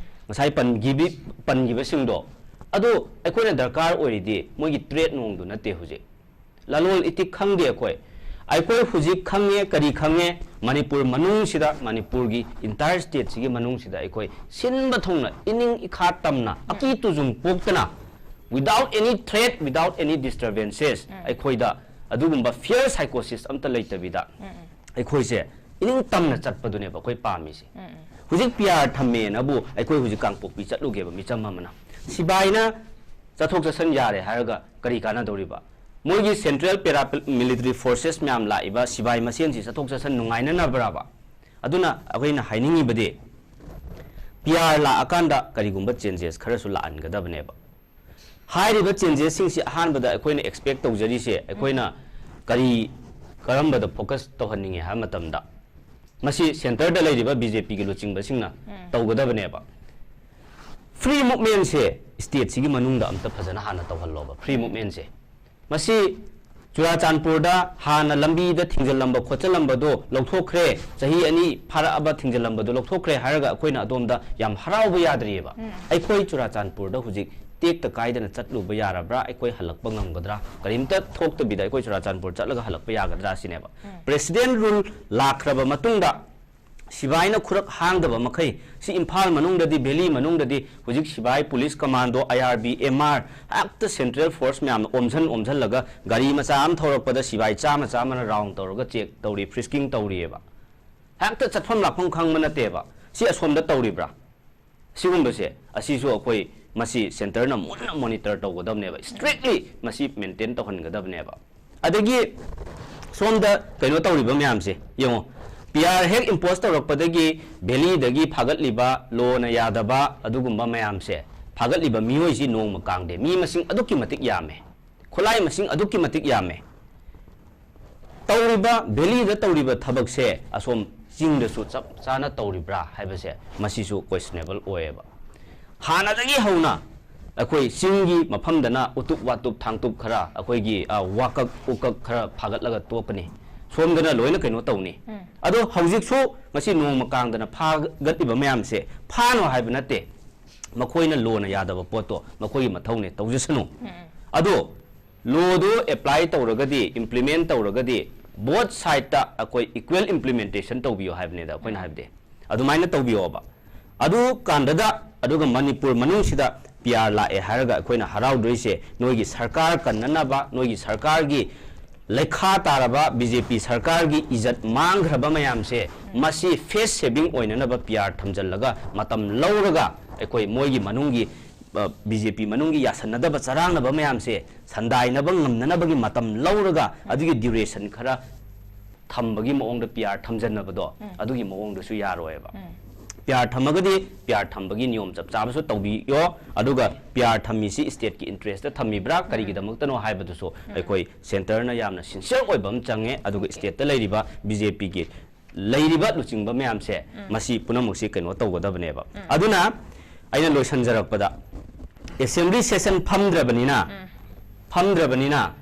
ꯉꯁꯥꯏ ꯄꯟꯈꯤꯕꯤ-, ꯄꯟꯈꯤꯕꯁꯤꯡꯗꯣ, ꯑꯗꯣ ꯑꯩꯈꯣꯏꯅ ꯗꯔꯀꯥꯔ ꯑꯣꯏꯔꯤꯗꯤ ꯃꯣꯏꯒꯤ trade ꯅꯨꯡꯗꯨ ꯅꯠꯇꯦ ꯍꯧꯖꯤꯛ꯫ ꯂꯂꯣꯟ ꯏꯇꯤꯛ ꯈꯪꯗꯦ ꯑꯩꯈꯣꯏ꯫ ꯑꯩꯈꯣꯏ ꯍꯧꯖꯤꯛ ꯈꯪꯉꯦ, ꯀꯔꯤ ꯈꯪꯉꯦ? ꯃꯅꯤꯄꯨꯔ ꯃꯅꯨꯡꯁꯤꯗ, ꯃꯅꯤꯄꯨꯔꯒꯤ entire stateꯁꯤꯒꯤ ꯃꯅꯨꯡꯁꯤꯗ ꯑꯩꯈꯣꯏ ꯁꯤꯟꯕ ꯊꯨꯡꯅ, ꯏꯅꯤꯡ ꯏꯈꯥ ꯇꯝꯅ, ꯑꯀꯤ ꯇꯨꯖꯨꯡ ꯄꯣꯛꯇꯅ, without any threat, without any disturbances, ꯑꯩꯈꯣꯏꯗ ꯑꯗꯨꯒꯨꯝꯕ fear psychosis ꯑꯝꯇ ꯂꯩꯇꯕꯤꯗ ꯑꯩꯈꯣꯏꯁꯦ ꯏꯅꯤꯡ ꯇꯝꯅ ꯆꯠꯄꯗꯨꯅꯦꯕ ꯑꯩꯈꯣꯏ ꯄꯥꯝꯃꯤꯁꯦ꯫ ꯍꯧꯖꯤꯛ P R ꯊꯝꯃꯦꯅꯕꯨ ꯑꯩꯈꯣꯏ ꯍꯧꯖꯤꯛ ꯀꯥꯡꯄꯣꯛꯄꯤ ꯆꯠꯂꯨꯒꯦꯕ ꯃꯤꯆꯝ ꯑꯃꯅ꯫ ꯁꯤꯕꯥꯏꯅ ꯆꯠꯊꯣꯛ ꯆꯠꯁꯟ ꯌꯥꯔꯦ ꯍꯥꯏꯔꯒ ꯀꯔꯤ ꯀꯥꯟꯅꯗꯧꯔꯤꯕ? ꯃꯣꯏꯒꯤ central paramilitary forces ꯃꯌꯥꯝ ꯂꯥꯛꯏꯕ ꯁꯤꯕꯥꯏ ꯃꯁꯦꯟꯁꯤ ꯆꯠꯊꯣꯛ ꯆꯠꯁꯟ ꯅꯨꯡꯉꯥꯏꯅꯅꯕ꯭ꯔꯕ? ꯑꯗꯨꯅ ꯑꯩꯈꯣꯏꯅ ꯍꯥꯏꯅꯤꯡꯉꯤꯕꯗꯤ, ꯄꯤ ꯑꯥꯔ ꯂꯥꯛꯑꯀꯥꯟꯗ ꯀꯔꯤꯒꯨꯝꯕ ꯆꯦꯟꯖꯦꯁ ꯈꯔꯁꯨ ꯂꯥꯛꯍꯟꯒꯗꯕꯅꯦꯕ꯫ ꯍꯥꯏꯔꯤꯕ ꯆꯦꯟꯖꯦꯁꯁꯤꯡꯁꯤ ꯑꯍꯥꯟꯕꯗ ꯑꯩꯈꯣꯏꯅ ꯑꯦꯛꯁꯄꯦꯛ ꯇꯧꯖꯔꯤꯁꯦ, ꯑꯩꯈꯣꯏꯅ ꯀꯔꯤ, ꯀꯔꯝꯕꯗ ꯐꯣꯀꯁ ꯇꯧꯍꯟꯅꯤꯡꯉꯦ ꯍꯥꯏꯕ ꯃꯇꯝꯗ, ꯃꯁꯤ ꯁꯦꯟꯇꯔꯗ ꯂꯩꯔꯤꯕ ꯕꯤ ꯖꯦ ꯄꯤꯒꯤ ꯂꯨꯆꯤꯡꯕꯁꯤꯡꯅ ꯎꯝ꯫ ꯇꯧꯒꯗꯕꯅꯦꯕ꯫ ꯐ꯭ꯔꯤ ꯃꯨꯚꯃꯦꯟꯁꯦ ꯁ꯭ꯇꯦꯠꯁꯤꯒꯤ ꯃꯅꯨꯡꯗ ꯑꯝꯇ ꯐꯖꯅ ꯍꯥꯟꯅ ꯇꯧꯍꯜꯂꯣꯕ, ꯐ꯭ꯔꯤ ꯃꯨꯚꯃꯦꯟꯁꯦ꯫ ꯃꯁꯤ ꯆꯨꯔꯥꯆꯥꯟꯄꯨꯔꯗ ꯍꯥꯟꯅ ꯂꯝꯕꯤꯗ ꯊꯤꯡꯖꯤꯜꯂꯝꯕ ꯈꯣꯠꯆꯜꯂꯝꯕꯗꯣ ꯂꯧꯊꯣꯛꯈ꯭ꯔꯦ, ꯆꯍꯤ ꯑꯅꯤ ꯐꯥꯔꯛꯑꯕ ꯊꯤꯡꯖꯤꯜꯂꯝꯕꯗꯣ ꯂꯧꯊꯣꯛꯈ꯭ꯔꯦ ꯍꯥꯏꯔꯒ ꯑꯩꯈꯣꯏꯅ ꯑꯗꯣꯝꯗ ꯌꯥꯝ ꯍꯔꯥꯎꯕ ꯌꯥꯗ꯭ꯔꯤꯑꯕ꯫ ꯎꯝ꯫ ꯑꯩꯈꯣꯏ ꯆꯨꯔꯥꯆꯥꯟꯄꯨꯔꯗ ꯍꯧꯖꯤꯛ ꯇꯦꯛꯇ ꯀꯥꯏꯗꯅ ꯆꯠꯂꯨꯕ ꯌꯥꯔꯕ꯭ꯔꯥ? ꯑꯩꯈꯣꯏ ꯍꯜꯂꯛꯄ ꯉꯝꯒꯗ꯭ꯔꯥ? ꯀꯔꯤꯝꯇ ꯊꯣꯛꯇꯕꯤꯗ ꯑꯩꯈꯣꯏ ꯆꯨꯔꯥꯆꯥꯟꯄꯨꯔ ꯆꯠꯂꯒ ꯍꯜꯂꯛꯄ ꯌꯥꯒꯗ꯭ꯔꯥ ꯁꯤꯅꯦꯕ꯫ ꯎꯝ꯫ ꯄ꯭ꯔꯦꯁꯤꯗꯦꯟ ꯔꯨꯜ ꯂꯥꯛꯈ꯭ꯔꯕ ꯃꯇꯨꯡꯗ ꯁꯤꯕꯥꯏꯅ ꯈꯨꯔꯛ ꯍꯥꯡꯗꯕ ꯃꯈꯩ, ꯁꯤ ꯏꯝꯐꯥꯜ ꯃꯅꯨꯡꯗꯗꯤ, ꯚꯦꯂꯤ ꯃꯅꯨꯡꯗꯗꯤ ꯍꯧꯖꯤꯛ ꯁꯤꯕꯥꯏ, ꯄꯨꯂꯤꯁ ꯀꯃꯥꯟꯗꯣ, ꯑꯥꯏ ꯑꯥꯔ ꯕꯤ, ꯑꯦꯝ ꯑꯥꯔ, ꯍꯦꯛꯇ ꯁꯦꯟꯇ꯭ꯔꯦꯜ ꯐꯣꯔꯁ ꯃꯌꯥꯝꯅ ꯑꯣꯝꯁꯟ ꯑꯣꯝꯁꯜꯂꯒ ꯒꯥꯔꯤ ꯃꯆꯥ ꯑꯃ ꯊꯧꯔꯛꯄꯗ ꯁꯤꯕꯥꯏ ꯆꯥꯝꯃ ꯆꯥꯝꯃꯅ ꯔꯥꯎꯟ ꯇꯧꯔꯒ ꯆꯦꯛ ꯇꯧꯔꯤ, ꯐ꯭ꯔꯤꯁꯀꯤꯡ ꯇꯧꯔꯤꯑꯕ꯫ ꯍꯦꯛꯇ ꯆꯠꯐꯝ ꯂꯥꯛꯐꯝ ꯈꯪꯕ ꯅꯠꯇꯦꯕ꯫ ꯁꯤ ꯑꯁꯣꯝꯗ ꯇꯧꯔꯤꯕ꯭ꯔꯥ? ꯁꯤꯒꯨꯝꯕꯁꯦ, ꯑꯁꯤꯁꯨ ꯑꯩꯈꯣꯏ ꯃꯁꯤ ꯁꯦꯟꯇꯔꯅ ꯃꯨꯟꯅ ꯃꯣꯅꯤꯇꯔ ꯇꯧꯒꯗꯕꯅꯦꯕ, ꯏꯁꯇ꯭ꯔꯤꯛꯂꯤ ꯃꯁꯤ ꯃꯦꯟꯇꯦꯟ ꯇꯧꯍꯟꯒꯗꯕꯅꯦꯕ꯫ ꯑꯗꯒꯤ ꯁꯣꯝꯗ ꯀꯩꯅꯣ ꯇꯧꯔꯤꯕ ꯃꯌꯥꯝꯁꯦ ꯌꯦꯡꯉꯣ, ꯄꯤ ꯑꯥꯔ ꯍꯦꯛ ꯏꯝꯄꯣꯁ ꯇꯧꯔꯛꯄꯗꯒꯤ ꯚꯦꯂꯤꯗꯒꯤ ꯐꯥꯒꯠꯂꯤꯕ ꯂꯣꯅ ꯌꯥꯗꯕ ꯑꯗꯨꯒꯨꯝꯕ ꯃꯌꯥꯝꯁꯦ, ꯐꯥꯒꯠꯂꯤꯕ ꯃꯤꯑꯣꯏꯁꯤ ꯅꯣꯡꯃ ꯀꯥꯡꯗꯦ, ꯃꯤ ꯃꯁꯤꯡ ꯑꯗꯨꯛꯀꯤ ꯃꯇꯤꯛ ꯌꯥꯝꯃꯦ, ꯈꯨꯠꯂꯥꯏ ꯃꯁꯤꯡ ꯑꯗꯨꯛꯀꯤ ꯃꯇꯤꯛ ꯌꯥꯝꯃꯦ꯫ ꯇꯧꯔꯤꯕ, ꯚꯦꯂꯤꯗ ꯇꯧꯔꯤꯕ ꯊꯕꯛꯁꯦ ꯑꯁꯣꯝ ꯆꯤꯡꯗꯁꯨ ꯆꯞ ꯆꯥꯅ ꯇꯧꯔꯤꯕ꯭ꯔꯥ ꯍꯥꯏꯕꯁꯦ, ꯃꯁꯤꯁꯨ ꯀꯣꯏꯁꯅꯦꯕꯜ ꯑꯣꯏꯌꯦꯕ꯫ ꯍꯥꯟꯅꯗꯒꯤ ꯍꯧꯅ ꯑꯩꯈꯣꯏ ꯆꯤꯡꯒꯤ ꯃꯐꯝꯗꯅ ꯎꯇꯨꯞ ꯋꯥꯇꯨꯞ ꯊꯥꯡꯇꯨꯞ ꯈꯔ, ꯑꯩꯈꯣꯏꯒꯤ, ꯑ, ꯋꯥꯀꯛ ꯎꯀꯛ ꯈꯔ ꯐꯥꯒꯠꯂꯒ ꯇꯣꯛꯀꯅꯤ, ꯁꯣꯝꯗꯅ ꯂꯣꯏꯅ ꯀꯩꯅꯣ ꯇꯧꯅꯤ꯫ ꯎꯝ꯫ ꯑꯗꯣ ꯍꯧꯖꯤꯛꯁꯨ ꯉꯁꯤ ꯅꯣꯡꯃ ꯀꯥꯡꯗꯅ ꯐꯥꯒꯠꯂꯤꯕ ꯃꯌꯥꯝꯁꯦ ꯐꯥꯅꯣ ꯍꯥꯏꯕ ꯅꯠꯇꯦ, ꯃꯈꯣꯏꯅ ꯂꯣꯅ ꯌꯥꯗꯕ ꯄꯣꯠꯇꯣ ꯃꯈꯣꯏꯒꯤ ꯃꯊꯧꯅꯦ, ꯇꯧꯖꯁꯅꯨ꯫ ꯎꯝ꯫ ꯑꯗꯣ ꯂꯣꯗꯨ ꯑꯦꯄ꯭ꯂꯥꯏ ꯇꯧꯔꯒꯗꯤ, ꯏꯝꯄ꯭ꯂꯤꯃꯦꯟ ꯇꯧꯔꯒꯗꯤ, ꯕꯣꯠ ꯁꯥꯏꯗꯇ ꯑꯩꯈꯣꯏ ꯏꯀ꯭ꯋꯦꯜ ꯏꯝꯄ꯭ꯂꯤꯃꯦꯟꯇꯦꯁꯟ ꯇꯧꯕꯤꯌꯨ ꯍꯥꯏꯕꯅꯤꯗ ꯑꯩꯈꯣꯏꯅ ꯍꯥꯏꯕꯗꯤ꯫ ꯑꯗꯨꯃꯥꯏꯅ ꯇꯧꯕꯤꯌꯣꯕ꯫ ꯑꯗꯨ ꯀꯥꯟꯗꯗ, ꯑꯗꯨꯒ ꯃꯅꯤꯄꯨꯔ ꯃꯅꯨꯡꯁꯤꯗ ꯄꯤ ꯑꯥꯔ ꯂꯥꯛꯑꯦ ꯍꯥꯏꯔꯒ ꯑꯩꯈꯣꯏꯅ ꯍꯔꯥꯎꯗꯣꯏꯁꯦ, ꯅꯣꯏꯒꯤ ꯁꯔꯀꯥꯔ ꯀꯟꯅꯅꯕ, ꯅꯣꯏꯒꯤ ꯁꯔꯀꯥꯔꯒꯤ ꯂꯩꯈꯥ ꯇꯥꯔꯕ ꯕꯤ ꯖꯦ ꯄꯤ ꯁꯔꯀꯥꯔꯒꯤ ꯏꯖꯠ ꯃꯥꯡꯈ꯭ꯔꯕ ꯃꯌꯥꯝꯁꯦ, ꯃꯁꯤ ꯐꯦꯁ ꯁꯦꯚꯤꯡ ꯑꯣꯏꯅꯅꯕ ꯄꯤ ꯑꯥꯔ ꯊꯝꯖꯤꯜꯂꯒ, ꯃꯇꯝ ꯂꯧꯔꯒ, ꯑꯩꯈꯣꯏ ꯃꯣꯏꯒꯤ ꯃꯅꯨꯡꯒꯤ, ꯑ, ꯕꯤ ꯖꯦ ꯄꯤ ꯃꯅꯨꯡꯒꯤ ꯌꯥꯁꯟꯅꯗꯕ, ꯆꯔꯥꯡꯅꯕ ꯃꯌꯥꯝꯁꯦ ꯁꯟꯗꯥꯏꯅꯕ ꯉꯝꯅꯅꯕꯒꯤ ꯃꯇꯝ ꯂꯧꯔꯒ, ꯑꯗꯨꯒꯤ ꯗ꯭ꯌꯨꯔꯦꯁꯟ ꯈꯔ ꯊꯝꯕꯒꯤ ꯃꯑꯣꯡꯗ ꯄꯤ ꯑꯥꯔ ꯊꯝꯖꯟꯅꯕꯗꯣ, ꯑꯗꯨꯒꯤ ꯃꯑꯣꯡꯗꯨꯁꯨ ꯌꯥꯔꯣꯏꯕ꯫ ꯄꯤ ꯑꯥꯔ ꯊꯝꯃꯒꯗꯤ ꯄꯤ ꯑꯥꯔ ꯊꯝꯕꯒꯤ ꯅꯤꯌꯣꯝ ꯆꯞ ꯆꯥꯕꯁꯨ ꯇꯧꯕꯤꯌꯣ, ꯑꯗꯨꯒ ꯄꯤ ꯑꯥꯔ ꯊꯝꯃꯤꯁꯤ ꯏꯁꯇꯦꯠꯀꯤ ꯏꯟꯇꯔꯦꯁꯇ ꯊꯝꯃꯤꯕ꯭ꯔꯥ, ꯀꯔꯤꯒꯤꯗꯃꯛꯇꯅꯣ ꯍꯥꯏꯕꯗꯨꯁꯨ ꯑꯩꯈꯣꯏ ꯁꯦꯟꯇꯔꯅ ꯌꯥꯝꯅ ꯁꯤꯟꯁꯤꯌꯔ ꯑꯣꯏꯕ ꯑꯃ ꯆꯪꯉꯦ꯫ ꯑꯗꯨꯒ ꯏꯁꯇꯦꯠꯇ ꯂꯩꯔꯤꯕ ꯕꯤ ꯖꯦ ꯄꯤꯒꯤ ꯂꯩꯔꯤꯕ ꯂꯨꯆꯤꯡꯕ ꯃꯌꯥꯝꯁꯦ, ꯃꯁꯤ ꯄꯨꯝꯅꯃꯛꯁꯤ ꯀꯩꯅꯣ ꯇꯧꯒꯗꯕꯅꯦꯕ꯫ ꯑꯗꯨꯅ ꯑꯩꯅ ꯂꯣꯏꯁꯤꯟꯖꯔꯛꯄꯗ, ꯑꯦꯁꯦꯝꯕ꯭ꯂꯤ ꯁꯦꯁꯟ ꯐꯝꯗ꯭ꯔꯕꯅꯤꯅ, ꯐꯝꯗ꯭ꯔꯕꯅꯤꯅ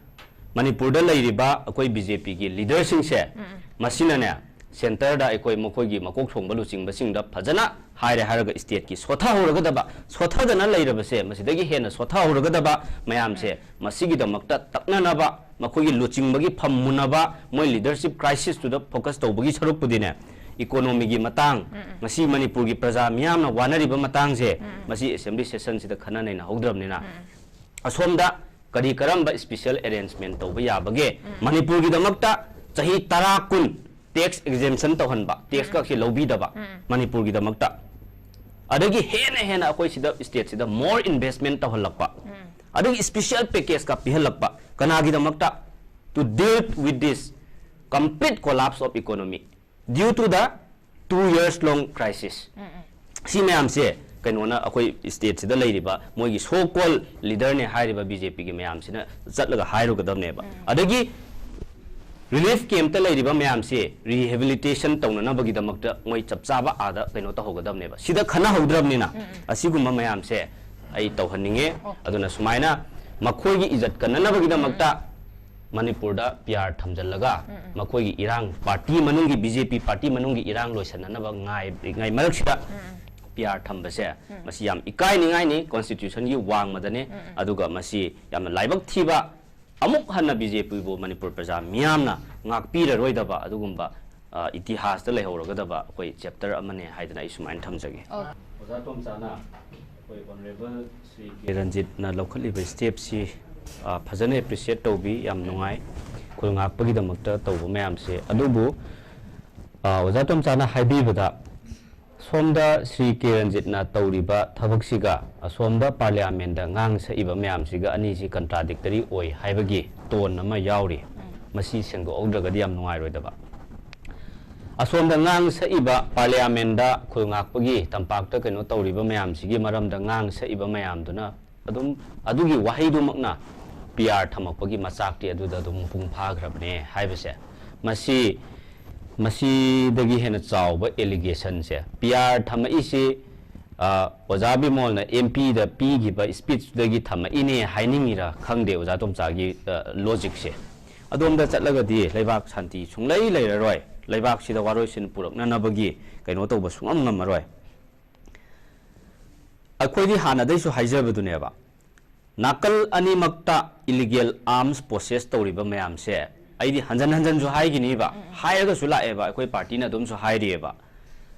ꯃꯅꯤꯄꯨꯔꯗ ꯂꯩꯔꯤꯕ ꯑꯩꯈꯣꯏ ꯕꯤ ꯖꯦ ꯄꯤꯒꯤ ꯂꯤꯗꯔꯁꯤꯡꯁꯦ, ꯃꯁꯤꯅꯅꯦ, ꯁꯦꯟꯇꯔꯗ ꯑꯩꯈꯣꯏ ꯃꯈꯣꯏꯒꯤ ꯃꯀꯣꯛ ꯊꯣꯡꯕ ꯂꯨꯆꯤꯡꯕꯁꯤꯡꯗ ꯐꯖꯅ ꯍꯥꯏꯔꯦ ꯍꯥꯏꯔꯒ ꯏꯁꯇꯦꯠꯀꯤ ꯁꯣꯠꯊꯍꯧꯔꯒꯗꯕ, ꯁꯣꯠꯊꯗꯅ ꯂꯩꯔꯕꯁꯦ, ꯃꯁꯤꯗꯒꯤ ꯍꯦꯟꯅ ꯁꯣꯠꯊꯍꯧꯔꯒꯗꯕ ꯃꯌꯥꯝꯁꯦ, ꯃꯁꯤꯒꯤꯗꯃꯛꯇ ꯇꯛꯅꯅꯕ, ꯃꯈꯣꯏꯒꯤ ꯂꯨꯆꯤꯡꯕꯒꯤ ꯐꯝ ꯃꯨꯟꯅꯕ, ꯃꯣꯏ ꯂꯤꯗꯔꯁꯤꯞ ꯀ꯭ꯔꯥꯏꯁꯤꯁꯇꯨꯗ ꯐꯣꯀꯁ ꯇꯧꯕꯒꯤ ꯁꯔꯨꯛꯄꯨꯗꯤꯅꯦ, ꯏꯀꯣꯅꯣꯃꯤꯒꯤ ꯃꯇꯥꯡ, ꯉꯁꯤ ꯃꯅꯤꯄꯨꯔꯒꯤ ꯄ꯭ꯔꯖꯥ ꯃꯤꯌꯥꯝꯅ ꯋꯥꯅꯔꯤꯕ ꯃꯇꯥꯡꯁꯦ, ꯃꯁꯤ ꯑꯦꯁꯦꯝꯕ꯭ꯂꯤ ꯁꯦꯁꯟꯁꯤꯗ ꯈꯟꯅ ꯅꯩꯅꯍꯧꯗ꯭ꯔꯕꯅꯤꯅ, ꯑꯁꯣꯝꯗ ꯀꯔꯤ ꯀꯔꯝꯕ ꯏꯁꯄꯤꯁꯦꯜ ꯑꯦꯔꯦꯟꯖꯃꯦꯟ ꯇꯧꯕ ꯌꯥꯕꯒꯦ? ꯃꯅꯤꯄꯨꯔꯒꯤꯗꯃꯛꯇ ꯆꯍꯤ ꯇꯔꯥ, ꯀꯨꯟ ꯇꯦꯛꯁ ꯑꯦꯛꯖꯦꯝꯁꯟ ꯇꯧꯍꯟꯕ, ꯇꯦꯛꯁ ꯀꯛꯁꯤ ꯂꯧꯕꯤꯗꯕ ꯃꯅꯤꯄꯨꯔꯒꯤꯗꯃꯛꯇ, ꯑꯗꯒꯤ ꯍꯦꯟꯅ ꯍꯦꯟꯅ ꯑꯩꯈꯣꯏ ꯁꯤꯗ ꯏꯁꯇꯦꯠꯁꯤꯗ ꯃꯣꯔ ꯏꯟꯚꯦꯁꯃꯦꯟ ꯇꯧꯍꯜꯂꯛꯄ, ꯑꯗꯒꯤ special ꯄꯦꯀꯦꯖꯀ ꯄꯤꯍꯜꯂꯛꯄ, ꯀꯅꯥꯒꯤꯗꯃꯛꯇ? To deal with this complete collapse of economy due to the two years long crisis. ꯁꯤ ꯃꯌꯥꯝꯁꯦ ꯀꯩꯅꯣꯅ, ꯑꯩꯈꯣꯏ ꯏꯁꯇꯦꯠꯁꯤꯗ ꯂꯩꯔꯤꯕ ꯃꯣꯏꯒꯤ ꯁꯣ ꯀꯣꯜ ꯂꯤꯗꯔꯅꯦ ꯍꯥꯏꯔꯤꯕ ꯕꯤ ꯖꯦ ꯄꯤꯒꯤ ꯃꯌꯥꯝꯁꯤꯅ ꯆꯠꯂꯒ ꯍꯥꯏꯔꯨꯒꯗꯕꯅꯦꯕ꯫ ꯑꯗꯒꯤ ꯔꯤꯂꯤꯐ ꯀꯦꯝꯞꯇ ꯂꯩꯔꯤꯕ ꯃꯌꯥꯝꯁꯦ ꯔꯤꯍꯦꯕꯤꯂꯤꯇꯦꯁꯟ ꯇꯧꯅꯅꯕꯒꯤꯗꯃꯛꯇ ꯃꯣꯏ ꯆꯞ ꯆꯥꯕ ꯑꯥꯗ ꯀꯩꯅꯣ ꯇꯧꯍꯧꯒꯗꯕꯅꯦꯕ꯫ ꯁꯤꯗ ꯈꯟꯅꯍꯧꯗ꯭ꯔꯕꯅꯤꯅ ꯑꯁꯤꯒꯨꯝꯕ ꯃꯌꯥꯝꯁꯦ ꯑꯩ ꯇꯧꯍꯟꯅꯤꯡꯉꯦ꯫ ꯑꯗꯨꯅ ꯁꯨꯃꯥꯏꯅ ꯃꯈꯣꯏꯒꯤ ꯏꯖꯠ ꯀꯟꯅꯅꯕꯒꯤꯗꯃꯛꯇ ꯃꯅꯤꯄꯨꯔꯗ ꯄꯤ ꯑꯥꯔ ꯊꯝꯖꯤꯜꯂꯒ ꯃꯈꯣꯏꯒꯤ ꯏꯔꯥꯡ, ꯄꯥꯔꯇꯤ ꯃꯅꯨꯡꯒꯤ, ꯕꯤ ꯖꯦ ꯄꯤ ꯄꯥꯔꯇꯤ ꯃꯅꯨꯡꯒꯤ ꯏꯔꯥꯡ ꯂꯣꯏꯁꯤꯟꯅꯅꯕ ꯉꯥꯏꯔꯤꯉꯩ ꯃꯔꯛꯁꯤꯗ ꯄꯤ ꯑꯥꯔ ꯊꯝꯕꯁꯦ, ꯃꯁꯤ ꯌꯥꯝ ꯏꯀꯥꯏꯅꯤꯡꯉꯥꯏꯅꯤ, ꯀꯣꯟꯁꯇꯤꯇ꯭ꯌꯨꯁꯟꯒꯤ ꯋꯥꯡꯃꯗꯅꯤ꯫ ꯑꯗꯨꯒ ꯃꯁꯤ ꯌꯥꯝꯅ ꯂꯥꯏꯕꯛ ꯊꯤꯕ, ꯑꯃꯨꯛ ꯍꯟꯅ ꯕꯤ ꯖꯦ ꯄꯤꯕꯨ ꯃꯅꯤꯄꯨꯔ ꯄ꯭ꯔꯖꯥ ꯃꯤꯌꯥꯝꯅ ꯉꯥꯛꯄꯤꯔꯔꯣꯏꯗꯕ ꯑꯗꯨꯒꯨꯝꯕ, ꯑ, ꯏꯇꯤꯍꯥꯁꯇ ꯂꯩꯍꯧꯔꯒꯗꯕ ꯑꯩꯈꯣꯏ ꯆꯦꯞꯇꯔ ꯑꯃꯅꯦ ꯍꯥꯏꯗꯅ ꯑꯩ ꯁꯨꯃꯥꯏꯅ ꯊꯝꯖꯒꯦ꯫ ꯑꯣ꯫ ꯑꯣꯖꯥ ꯇꯣꯝꯆꯥꯅ ꯑꯩꯈꯣꯏ ꯑꯣꯅꯔꯦꯕꯜ ꯁ꯭ꯔꯤ ꯀꯦ ꯔꯟꯖꯤꯠꯅ ꯂꯧꯈꯠꯂꯤꯕ ꯁ꯭ꯇꯦꯞꯁꯤ, ꯑ, ꯐꯖꯅ ꯑꯦꯄ꯭ꯔꯤꯁꯤꯌꯦꯠ ꯇꯧꯕꯤ, ꯌꯥꯝ ꯅꯨꯡꯉꯥꯏ꯫ ꯈꯨꯜ ꯉꯥꯛꯄꯒꯤꯗꯃꯛꯇ ꯇꯧꯕ ꯃꯌꯥꯝꯁꯦ꯫ ꯑꯗꯨꯕꯨ, ꯑ, ꯑꯣꯖꯥ ꯇꯣꯝꯆꯥꯅ ꯍꯥꯏꯕꯤꯕꯗ, ꯁꯣꯝꯗ ꯁ꯭ꯔꯤ ꯀꯦ ꯔꯟꯖꯤꯠꯅ ꯇꯧꯔꯤꯕ ꯊꯕꯛꯁꯤꯒ ꯑꯁꯣꯝꯗ ꯄꯥꯔꯂꯤꯌꯥꯃꯦꯟꯗ ꯉꯥꯡ ꯁꯛꯏꯕ ꯃꯌꯥꯝꯁꯤꯒ ꯑꯅꯤꯁꯤ ꯀꯟꯇ꯭ꯔꯥꯗꯤꯛꯇꯔꯤ ꯑꯣꯏ ꯍꯥꯏꯕꯒꯤ ꯇꯣꯟ ꯑꯃ ꯌꯥꯎꯔꯤ꯫ ꯃꯁꯤ ꯁꯦꯡꯗꯣꯛꯍꯧꯗ꯭ꯔꯒꯗꯤ ꯌꯥꯝ ꯅꯨꯡꯉꯥꯏꯔꯣꯏꯗꯕ꯫ ꯑꯁꯣꯝꯗ ꯉꯥꯡ ꯁꯛꯏꯕ, ꯄꯥꯔꯂꯤꯌꯥꯃꯦꯟꯗ ꯈꯨꯜ ꯉꯥꯛꯄꯒꯤ ꯇꯝꯄꯥꯛꯇ ꯀꯩꯅꯣ ꯇꯧꯔꯤꯕ ꯃꯌꯥꯝꯁꯤꯒꯤ ꯃꯔꯝꯗ ꯉꯥꯡ ꯁꯛꯏꯕ ꯃꯌꯥꯝꯗꯨꯅ ꯑꯗꯨꯝ ꯑꯗꯨꯒꯤ ꯋꯥꯍꯩꯗꯨꯃꯛꯅ ꯄꯤ ꯑꯥꯔ ꯊꯝꯃꯛꯄꯒꯤ ꯃꯆꯥꯛꯇꯤ ꯑꯗꯨꯗ ꯑꯗꯨꯝ ꯃꯄꯨꯡ ꯐꯥꯈ꯭ꯔꯕꯅꯦ ꯍꯥꯏꯕꯁꯦ, ꯃꯁꯤ, ꯃꯁꯤꯗꯒꯤ ꯍꯦꯟꯅ ꯆꯥꯎꯕ ꯑꯦꯂꯤꯒꯦꯁꯟꯁꯦ, ꯄꯤ ꯑꯥꯔ ꯊꯝꯃꯛꯏꯁꯤ, ꯑ, ꯑꯣꯖꯥ ꯕꯤꯃꯣꯜꯅ ꯑꯦꯝ ꯄꯤꯗ ꯄꯤꯈꯤꯕ ꯁ꯭ꯄꯤꯆꯇꯨꯗꯒꯤ ꯊꯝꯃꯛꯏꯅꯦ ꯍꯥꯏꯅꯤꯡꯉꯤꯔꯥ ꯈꯪꯗꯦ, ꯑꯣꯖꯥ ꯇꯣꯝꯆꯥꯒꯤ, ꯑ, ꯂꯣꯖꯤꯛꯁꯦ꯫ ꯑꯗꯣꯝꯗ ꯆꯠꯂꯒꯗꯤ ꯂꯩꯕꯥꯛ ꯁꯥꯟꯇꯤ ꯁꯨꯡꯂꯩ ꯂꯩꯔꯔꯣꯏ, ꯂꯩꯕꯥꯛꯁꯤꯗ ꯋꯥꯔꯣꯏꯁꯤꯟ ꯄꯨꯔꯛꯅꯅꯕꯒꯤ ꯀꯩꯅꯣ ꯇꯧꯕ ꯁꯨꯡꯉꯝ ꯉꯝꯃꯔꯣꯏ꯫ ꯑꯩꯈꯣꯏꯗꯤ ꯍꯥꯟꯅꯗꯩꯁꯨ ꯍꯥꯏꯖꯕꯗꯨꯅꯦꯕ, ꯅꯥꯀꯜ ꯑꯅꯤꯃꯛꯇ ꯏꯂꯤꯒꯦꯜ ꯑꯥꯔꯝꯁ ꯄꯣꯁꯦꯁ ꯇꯧꯔꯤꯕ ꯃꯌꯥꯝꯁꯦ, ꯑꯩꯗꯤ ꯍꯟꯖꯟ ꯍꯟꯖꯟꯁꯨ ꯍꯥꯏꯒꯤꯅꯤꯕ, ꯎꯝ, ꯎꯝ꯫ ꯍꯥꯏꯔꯒꯁꯨ ꯂꯥꯛꯑꯦꯕ, ꯑꯩꯈꯣꯏ ꯄꯥꯔꯇꯤꯅ ꯑꯗꯨꯝꯁꯨ ꯍꯥꯏꯔꯤꯑꯕ,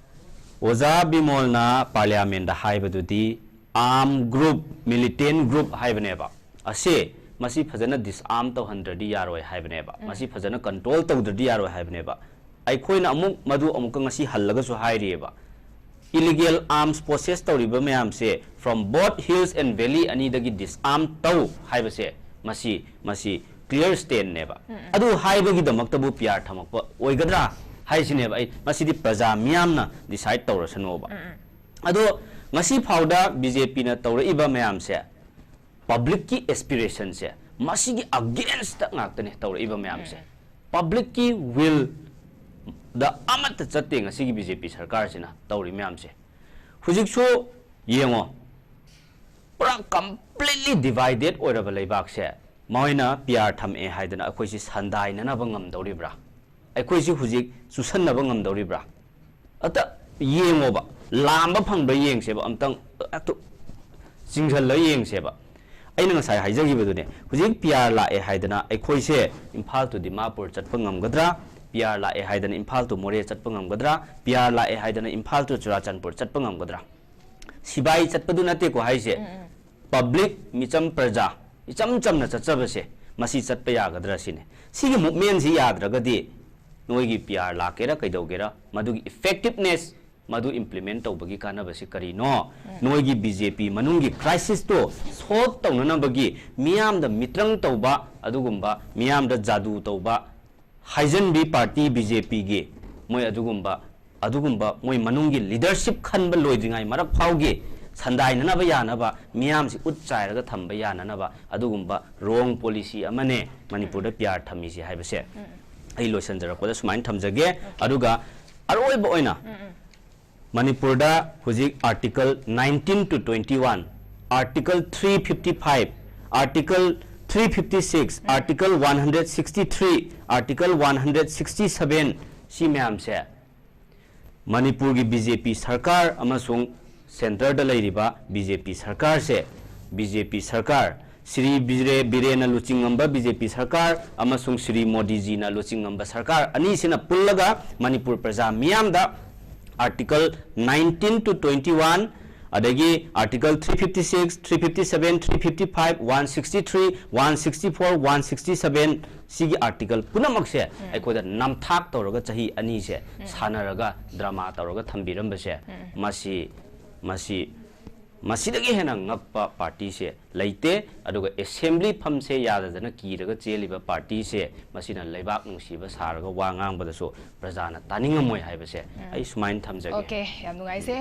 ꯑꯣꯖꯥ ꯕꯤꯃꯣꯜꯅ ꯄꯥꯔꯂꯤꯌꯥꯃꯦꯟꯗ ꯍꯥꯏꯕꯗꯨꯗꯤ ꯑꯥꯔꯝ ꯒ꯭ꯔꯨꯞ, ꯃꯤꯂꯤꯇꯦꯟ ꯒ꯭ꯔꯨꯞ ꯍꯥꯏꯕꯅꯦꯕ꯫ ꯑꯁꯦ, ꯃꯁꯤ ꯐꯖꯅ ꯗꯤꯁꯑꯥꯔꯝ ꯇꯧꯍꯟꯗ꯭ꯔꯗꯤ ꯌꯥꯔꯣꯏ ꯍꯥꯏꯕꯅꯦꯕ, ꯎꯝ꯫ ꯃꯁꯤ ꯐꯖꯅ ꯀꯟꯇ꯭ꯔꯣꯜ ꯇꯧꯗ꯭ꯔꯗꯤ ꯌꯥꯔꯣꯏ ꯍꯥꯏꯕꯅꯦꯕ꯫ ꯑꯩꯈꯣꯏꯅ ꯑꯃꯨꯛ ꯃꯗꯨ ꯑꯃꯨꯛꯀ ꯉꯁꯤ ꯍꯜꯂꯒꯁꯨ ꯍꯥꯏꯔꯤꯑꯕ, ꯏꯂꯤꯒꯦꯜ ꯑꯥꯔꯝꯁ ꯄꯣꯁꯦꯁ ꯇꯧꯔꯤꯕ ꯃꯌꯥꯝꯁꯦ from both hills and valley ꯑꯅꯤꯗꯒꯤ ꯗꯤꯁꯑꯥꯔꯝ ꯇꯧ ꯍꯥꯏꯕꯁꯦ, ꯃꯁꯤ, ꯃꯁꯤ ꯀ꯭ꯂꯤꯌꯔ ꯁ꯭ꯇꯦꯟꯅꯦꯕ꯫ ꯎꯝ, ꯎꯝ꯫ ꯑꯗꯨ ꯍꯥꯏꯕꯒꯤꯗꯃꯛꯇꯕꯨ ꯄꯤ ꯑꯥꯔ ꯊꯝꯃꯛꯄ ꯑꯣꯏꯒꯗ꯭ꯔꯥ ꯍꯥꯏꯁꯤꯅꯦꯕ ꯑꯩ, ꯃꯁꯤꯗꯤ ꯄ꯭ꯔꯖꯥ ꯃꯤꯌꯥꯝꯅ ꯗꯤꯁꯥꯏꯗ ꯇꯧꯔꯁꯅꯣꯕ꯫ ꯎꯝ, ꯎꯝ꯫ ꯑꯗꯣ ꯉꯁꯤ ꯐꯥꯎꯗ ꯕꯤ ꯖꯦ ꯄꯤꯅ ꯇꯧꯔꯛꯏꯕ ꯃꯌꯥꯝꯁꯦ, ꯄꯕ꯭ꯂꯤꯛꯀꯤ ꯑꯦꯁꯄꯤꯔꯦꯁꯟꯁꯦ, ꯃꯁꯤꯒꯤ ꯑꯒꯦꯟꯁꯇ ꯉꯥꯛꯇꯅꯦ ꯇꯧꯔꯛꯏꯕ ꯃꯌꯥꯝꯁꯦ꯫ ꯎꯝ꯫ ꯄꯕ꯭ꯂꯤꯛꯀꯤ ꯋꯤꯜꯗ ꯑꯃꯠꯇ ꯆꯠꯇꯦ ꯉꯁꯤꯒꯤ ꯕꯤ ꯖꯦ ꯄꯤ ꯁꯔꯀꯥꯔꯁꯤꯅ ꯇꯧꯔꯤ ꯃꯌꯥꯝꯁꯦ꯫ ꯍꯧꯖꯤꯛꯁꯨ ꯌꯦꯡꯉꯣ, ꯄꯨꯔꯥ ꯀꯝꯄ꯭ꯂꯤꯠꯂꯤ ꯗꯤꯚꯥꯏꯗꯦꯠ ꯑꯣꯏꯔꯕ ꯂꯩꯕꯥꯛꯁꯦ, ꯃꯣꯏꯅ ꯄꯤ ꯑꯥꯔ ꯊꯝꯃꯛꯑꯦ ꯍꯥꯏꯗꯅ ꯑꯩꯈꯣꯏꯁꯤ ꯁꯟꯗꯥꯏꯅꯅꯕ ꯉꯝꯗꯧꯔꯤꯕ꯭ꯔꯥ? ꯑꯩꯈꯣꯏꯁꯤ ꯍꯧꯖꯤꯛ ꯆꯨꯁꯟꯅꯕ ꯉꯝꯗꯧꯔꯤꯕ꯭ꯔꯥ? ꯑꯇ ꯌꯦꯡꯉꯣꯕ, ꯂꯥꯝꯕ ꯐꯪꯕ꯭ꯔꯥ ꯌꯦꯡꯁꯦꯕ, ꯑꯝꯇꯪ ꯑꯇ ꯆꯤꯡꯁꯤꯜꯂ ꯌꯦꯡꯁꯦꯕ꯫ ꯑꯩꯅ ꯉꯁꯥꯏ ꯍꯥꯏꯖꯈꯤꯕꯗꯨꯅꯦ, ꯍꯧꯖꯤꯛ ꯄꯤ ꯑꯥꯔ ꯂꯥꯛꯑꯦ ꯍꯥꯏꯗꯅ ꯑꯩꯈꯣꯏꯁꯦ ꯏꯝꯐꯥꯜ to ꯗꯤꯃꯥꯄꯨꯔ ꯆꯠꯄ ꯉꯝꯒꯗ꯭ꯔꯥ? ꯄꯤ ꯑꯥꯔ ꯂꯥꯛꯑꯦ ꯍꯥꯏꯗꯅ ꯏꯝꯐꯥꯜ to ꯃꯣꯔꯦ ꯆꯠꯄ ꯉꯝꯒꯗ꯭ꯔꯥ? ꯄꯤ ꯑꯥꯔ ꯂꯥꯛꯑꯦ ꯍꯥꯏꯗꯅ ꯏꯝꯐꯥꯜ to ꯆꯨꯔꯥꯆꯥꯟꯄꯨꯔ ꯆꯠꯄ ꯉꯝꯒꯗ꯭ꯔꯥ? ꯁꯤꯕꯥꯏ ꯆꯠꯄꯗꯨ ꯅꯠꯇꯦꯀꯣ ꯍꯥꯏꯁꯦ, ꯎꯝ, ꯎꯝ꯫ ꯄꯕ꯭ꯂꯤꯛ, ꯃꯤꯆꯝ ꯄ꯭ꯔꯖꯥ, ꯏꯆꯝ ꯆꯝꯅ ꯆꯠꯆꯕꯁꯦ, ꯃꯁꯤ ꯆꯠꯄ ꯌꯥꯒꯗ꯭ꯔꯥ ꯁꯤꯅꯦ꯫ ꯁꯤꯒꯤ ꯃꯨꯞꯃꯦꯟꯁꯤ ꯌꯥꯗ꯭ꯔꯒꯗꯤ ꯅꯣꯏꯒꯤ ꯄꯤ ꯑꯥꯔ ꯂꯥꯛꯀꯦꯔꯥ ꯀꯩꯗꯧꯒꯦꯔꯥ, ꯃꯗꯨꯒꯤ ꯏꯐꯦꯛꯇꯤꯞꯅꯦꯁ ꯃꯗꯨ implement ꯇꯧꯕꯒꯤ ꯀꯥꯟꯅꯕꯁꯤ ꯀꯔꯤꯅꯣ? ꯅꯣꯏꯒꯤ B J P ꯃꯅꯨꯡꯒꯤ crisis ꯇꯣ solve ꯇꯧꯅꯅꯕꯒꯤ ꯃꯤꯌꯥꯝꯗ ꯃꯤꯇ꯭ꯔꯪ ꯇꯧꯕ, ꯑꯗꯨꯒꯨꯝꯕ ꯃꯤꯌꯥꯝꯗ ꯖꯥꯗꯨ ꯇꯧꯕ, ꯍꯥꯏꯖꯟꯕꯤ party B J P ꯒꯤ ꯃꯣꯏ ꯑꯗꯨꯒꯨꯝꯕ, ꯑꯗꯨꯒꯨꯝꯕ ꯃꯣꯏ ꯃꯅꯨꯡꯒꯤ leadership ꯈꯟꯕ ꯂꯣꯏꯗ꯭ꯔꯤꯉꯩ ꯃꯔꯛ ꯐꯥꯎꯒꯤ ꯁꯟꯗꯥꯏꯅꯅꯕ ꯌꯥꯅꯕ ꯃꯤꯌꯥꯝꯁꯤ ꯎꯠ ꯆꯥꯏꯔꯒ ꯊꯝꯕ ꯌꯥꯅꯅꯕ ꯑꯗꯨꯒꯨꯝꯕ wrong policy ꯑꯃꯅꯦ ꯃꯅꯤꯄꯨꯔꯗ P R ꯊꯝꯃꯤꯁꯤ ꯍꯥꯏꯕꯁꯦ ꯑꯩ ꯂꯣꯏꯁꯤꯟꯖꯔꯛꯄꯗ ꯁꯨꯃꯥꯏꯅ ꯊꯝꯖꯒꯦ꯫ ꯑꯗꯨꯒ ꯑꯔꯣꯏꯕ ꯑꯣꯏꯅ ꯃꯅꯤꯄꯨꯔꯗ ꯍꯧꯖꯤꯛ Article nineteen to twenty one, Article three fifty five, Article three fifty six, Article one hundred sixty three, Article one hundred sixty seven, ꯁꯤ ꯃꯌꯥꯝꯁꯦ ꯃꯅꯤꯄꯨꯔꯒꯤ B J P ꯁꯔꯀꯥꯔ ꯑꯃꯁꯨꯡ centre ꯗ ꯂꯩꯔꯤꯕ B J P ꯁꯔꯀꯥꯔꯁꯦ, B J P ꯁꯔꯀꯥꯔ, Shri ꯕꯤꯔꯦ-, ꯕꯤꯔꯦꯟꯅ ꯂꯨꯆꯤꯡꯉꯝꯕ B J P ꯁꯔꯀꯥꯔ ꯑꯃꯁꯨꯡ ꯁ꯭ꯔꯤ ꯃꯣꯗꯤꯖꯤꯅ ꯂꯨꯆꯤꯡꯉꯝꯕ ꯁꯔꯀꯥꯔ ꯑꯅꯤꯁꯤꯅ ꯄꯨꯜꯂꯒ ꯃꯅꯤꯄꯨꯔ ꯄ꯭ꯔꯖꯥ ꯃꯤꯌꯥꯝꯗ Article nineteen to twenty one, ꯑꯗꯒꯤ Article three fifty six, three fifty seven, three fifty five, one sixty three, one sixty four, one sixty seven, ꯁꯤꯒꯤ article ꯄꯨꯝꯅꯃꯛꯁꯦ ꯑꯩꯈꯣꯏꯗ ꯅꯝꯊꯥꯛ ꯇꯧꯔꯒ ꯆꯍꯤ ꯑꯅꯤꯁꯦ ꯁꯥꯟꯅꯔꯒ drama ꯇꯧꯔꯒ ꯊꯝꯕꯤꯔꯝꯕꯁꯦ, ꯃꯁꯤ, ꯃꯁꯤ, ꯃꯁꯤꯗꯒꯤ ꯍꯦꯟꯅ ꯉꯛꯄ party ꯁꯦ ꯂꯩꯇꯦ꯫ ꯑꯗꯨꯒ assembly ꯐꯝꯁꯦ ꯌꯥꯗꯗꯅ ꯀꯤꯔꯒ ꯆꯦꯜꯂꯤꯕ party ꯁꯦ, ꯃꯁꯤꯅ ꯂꯩꯕꯥꯛ ꯅꯨꯡꯁꯤꯕ ꯁꯥꯔꯒ ꯋꯥ ꯉꯥꯡꯕꯗꯁꯨ ꯄ꯭ꯔꯖꯥꯅ ꯇꯥꯅꯤꯡꯉꯝꯃꯣꯏ ꯍꯥꯏꯕꯁꯦ ꯑꯩ ꯁꯨꯃꯥꯏꯅ ꯊꯝꯖꯒꯦ꯫ Okay, ꯌꯥꯝ ꯅꯨꯡꯉꯥꯏꯖꯩ꯫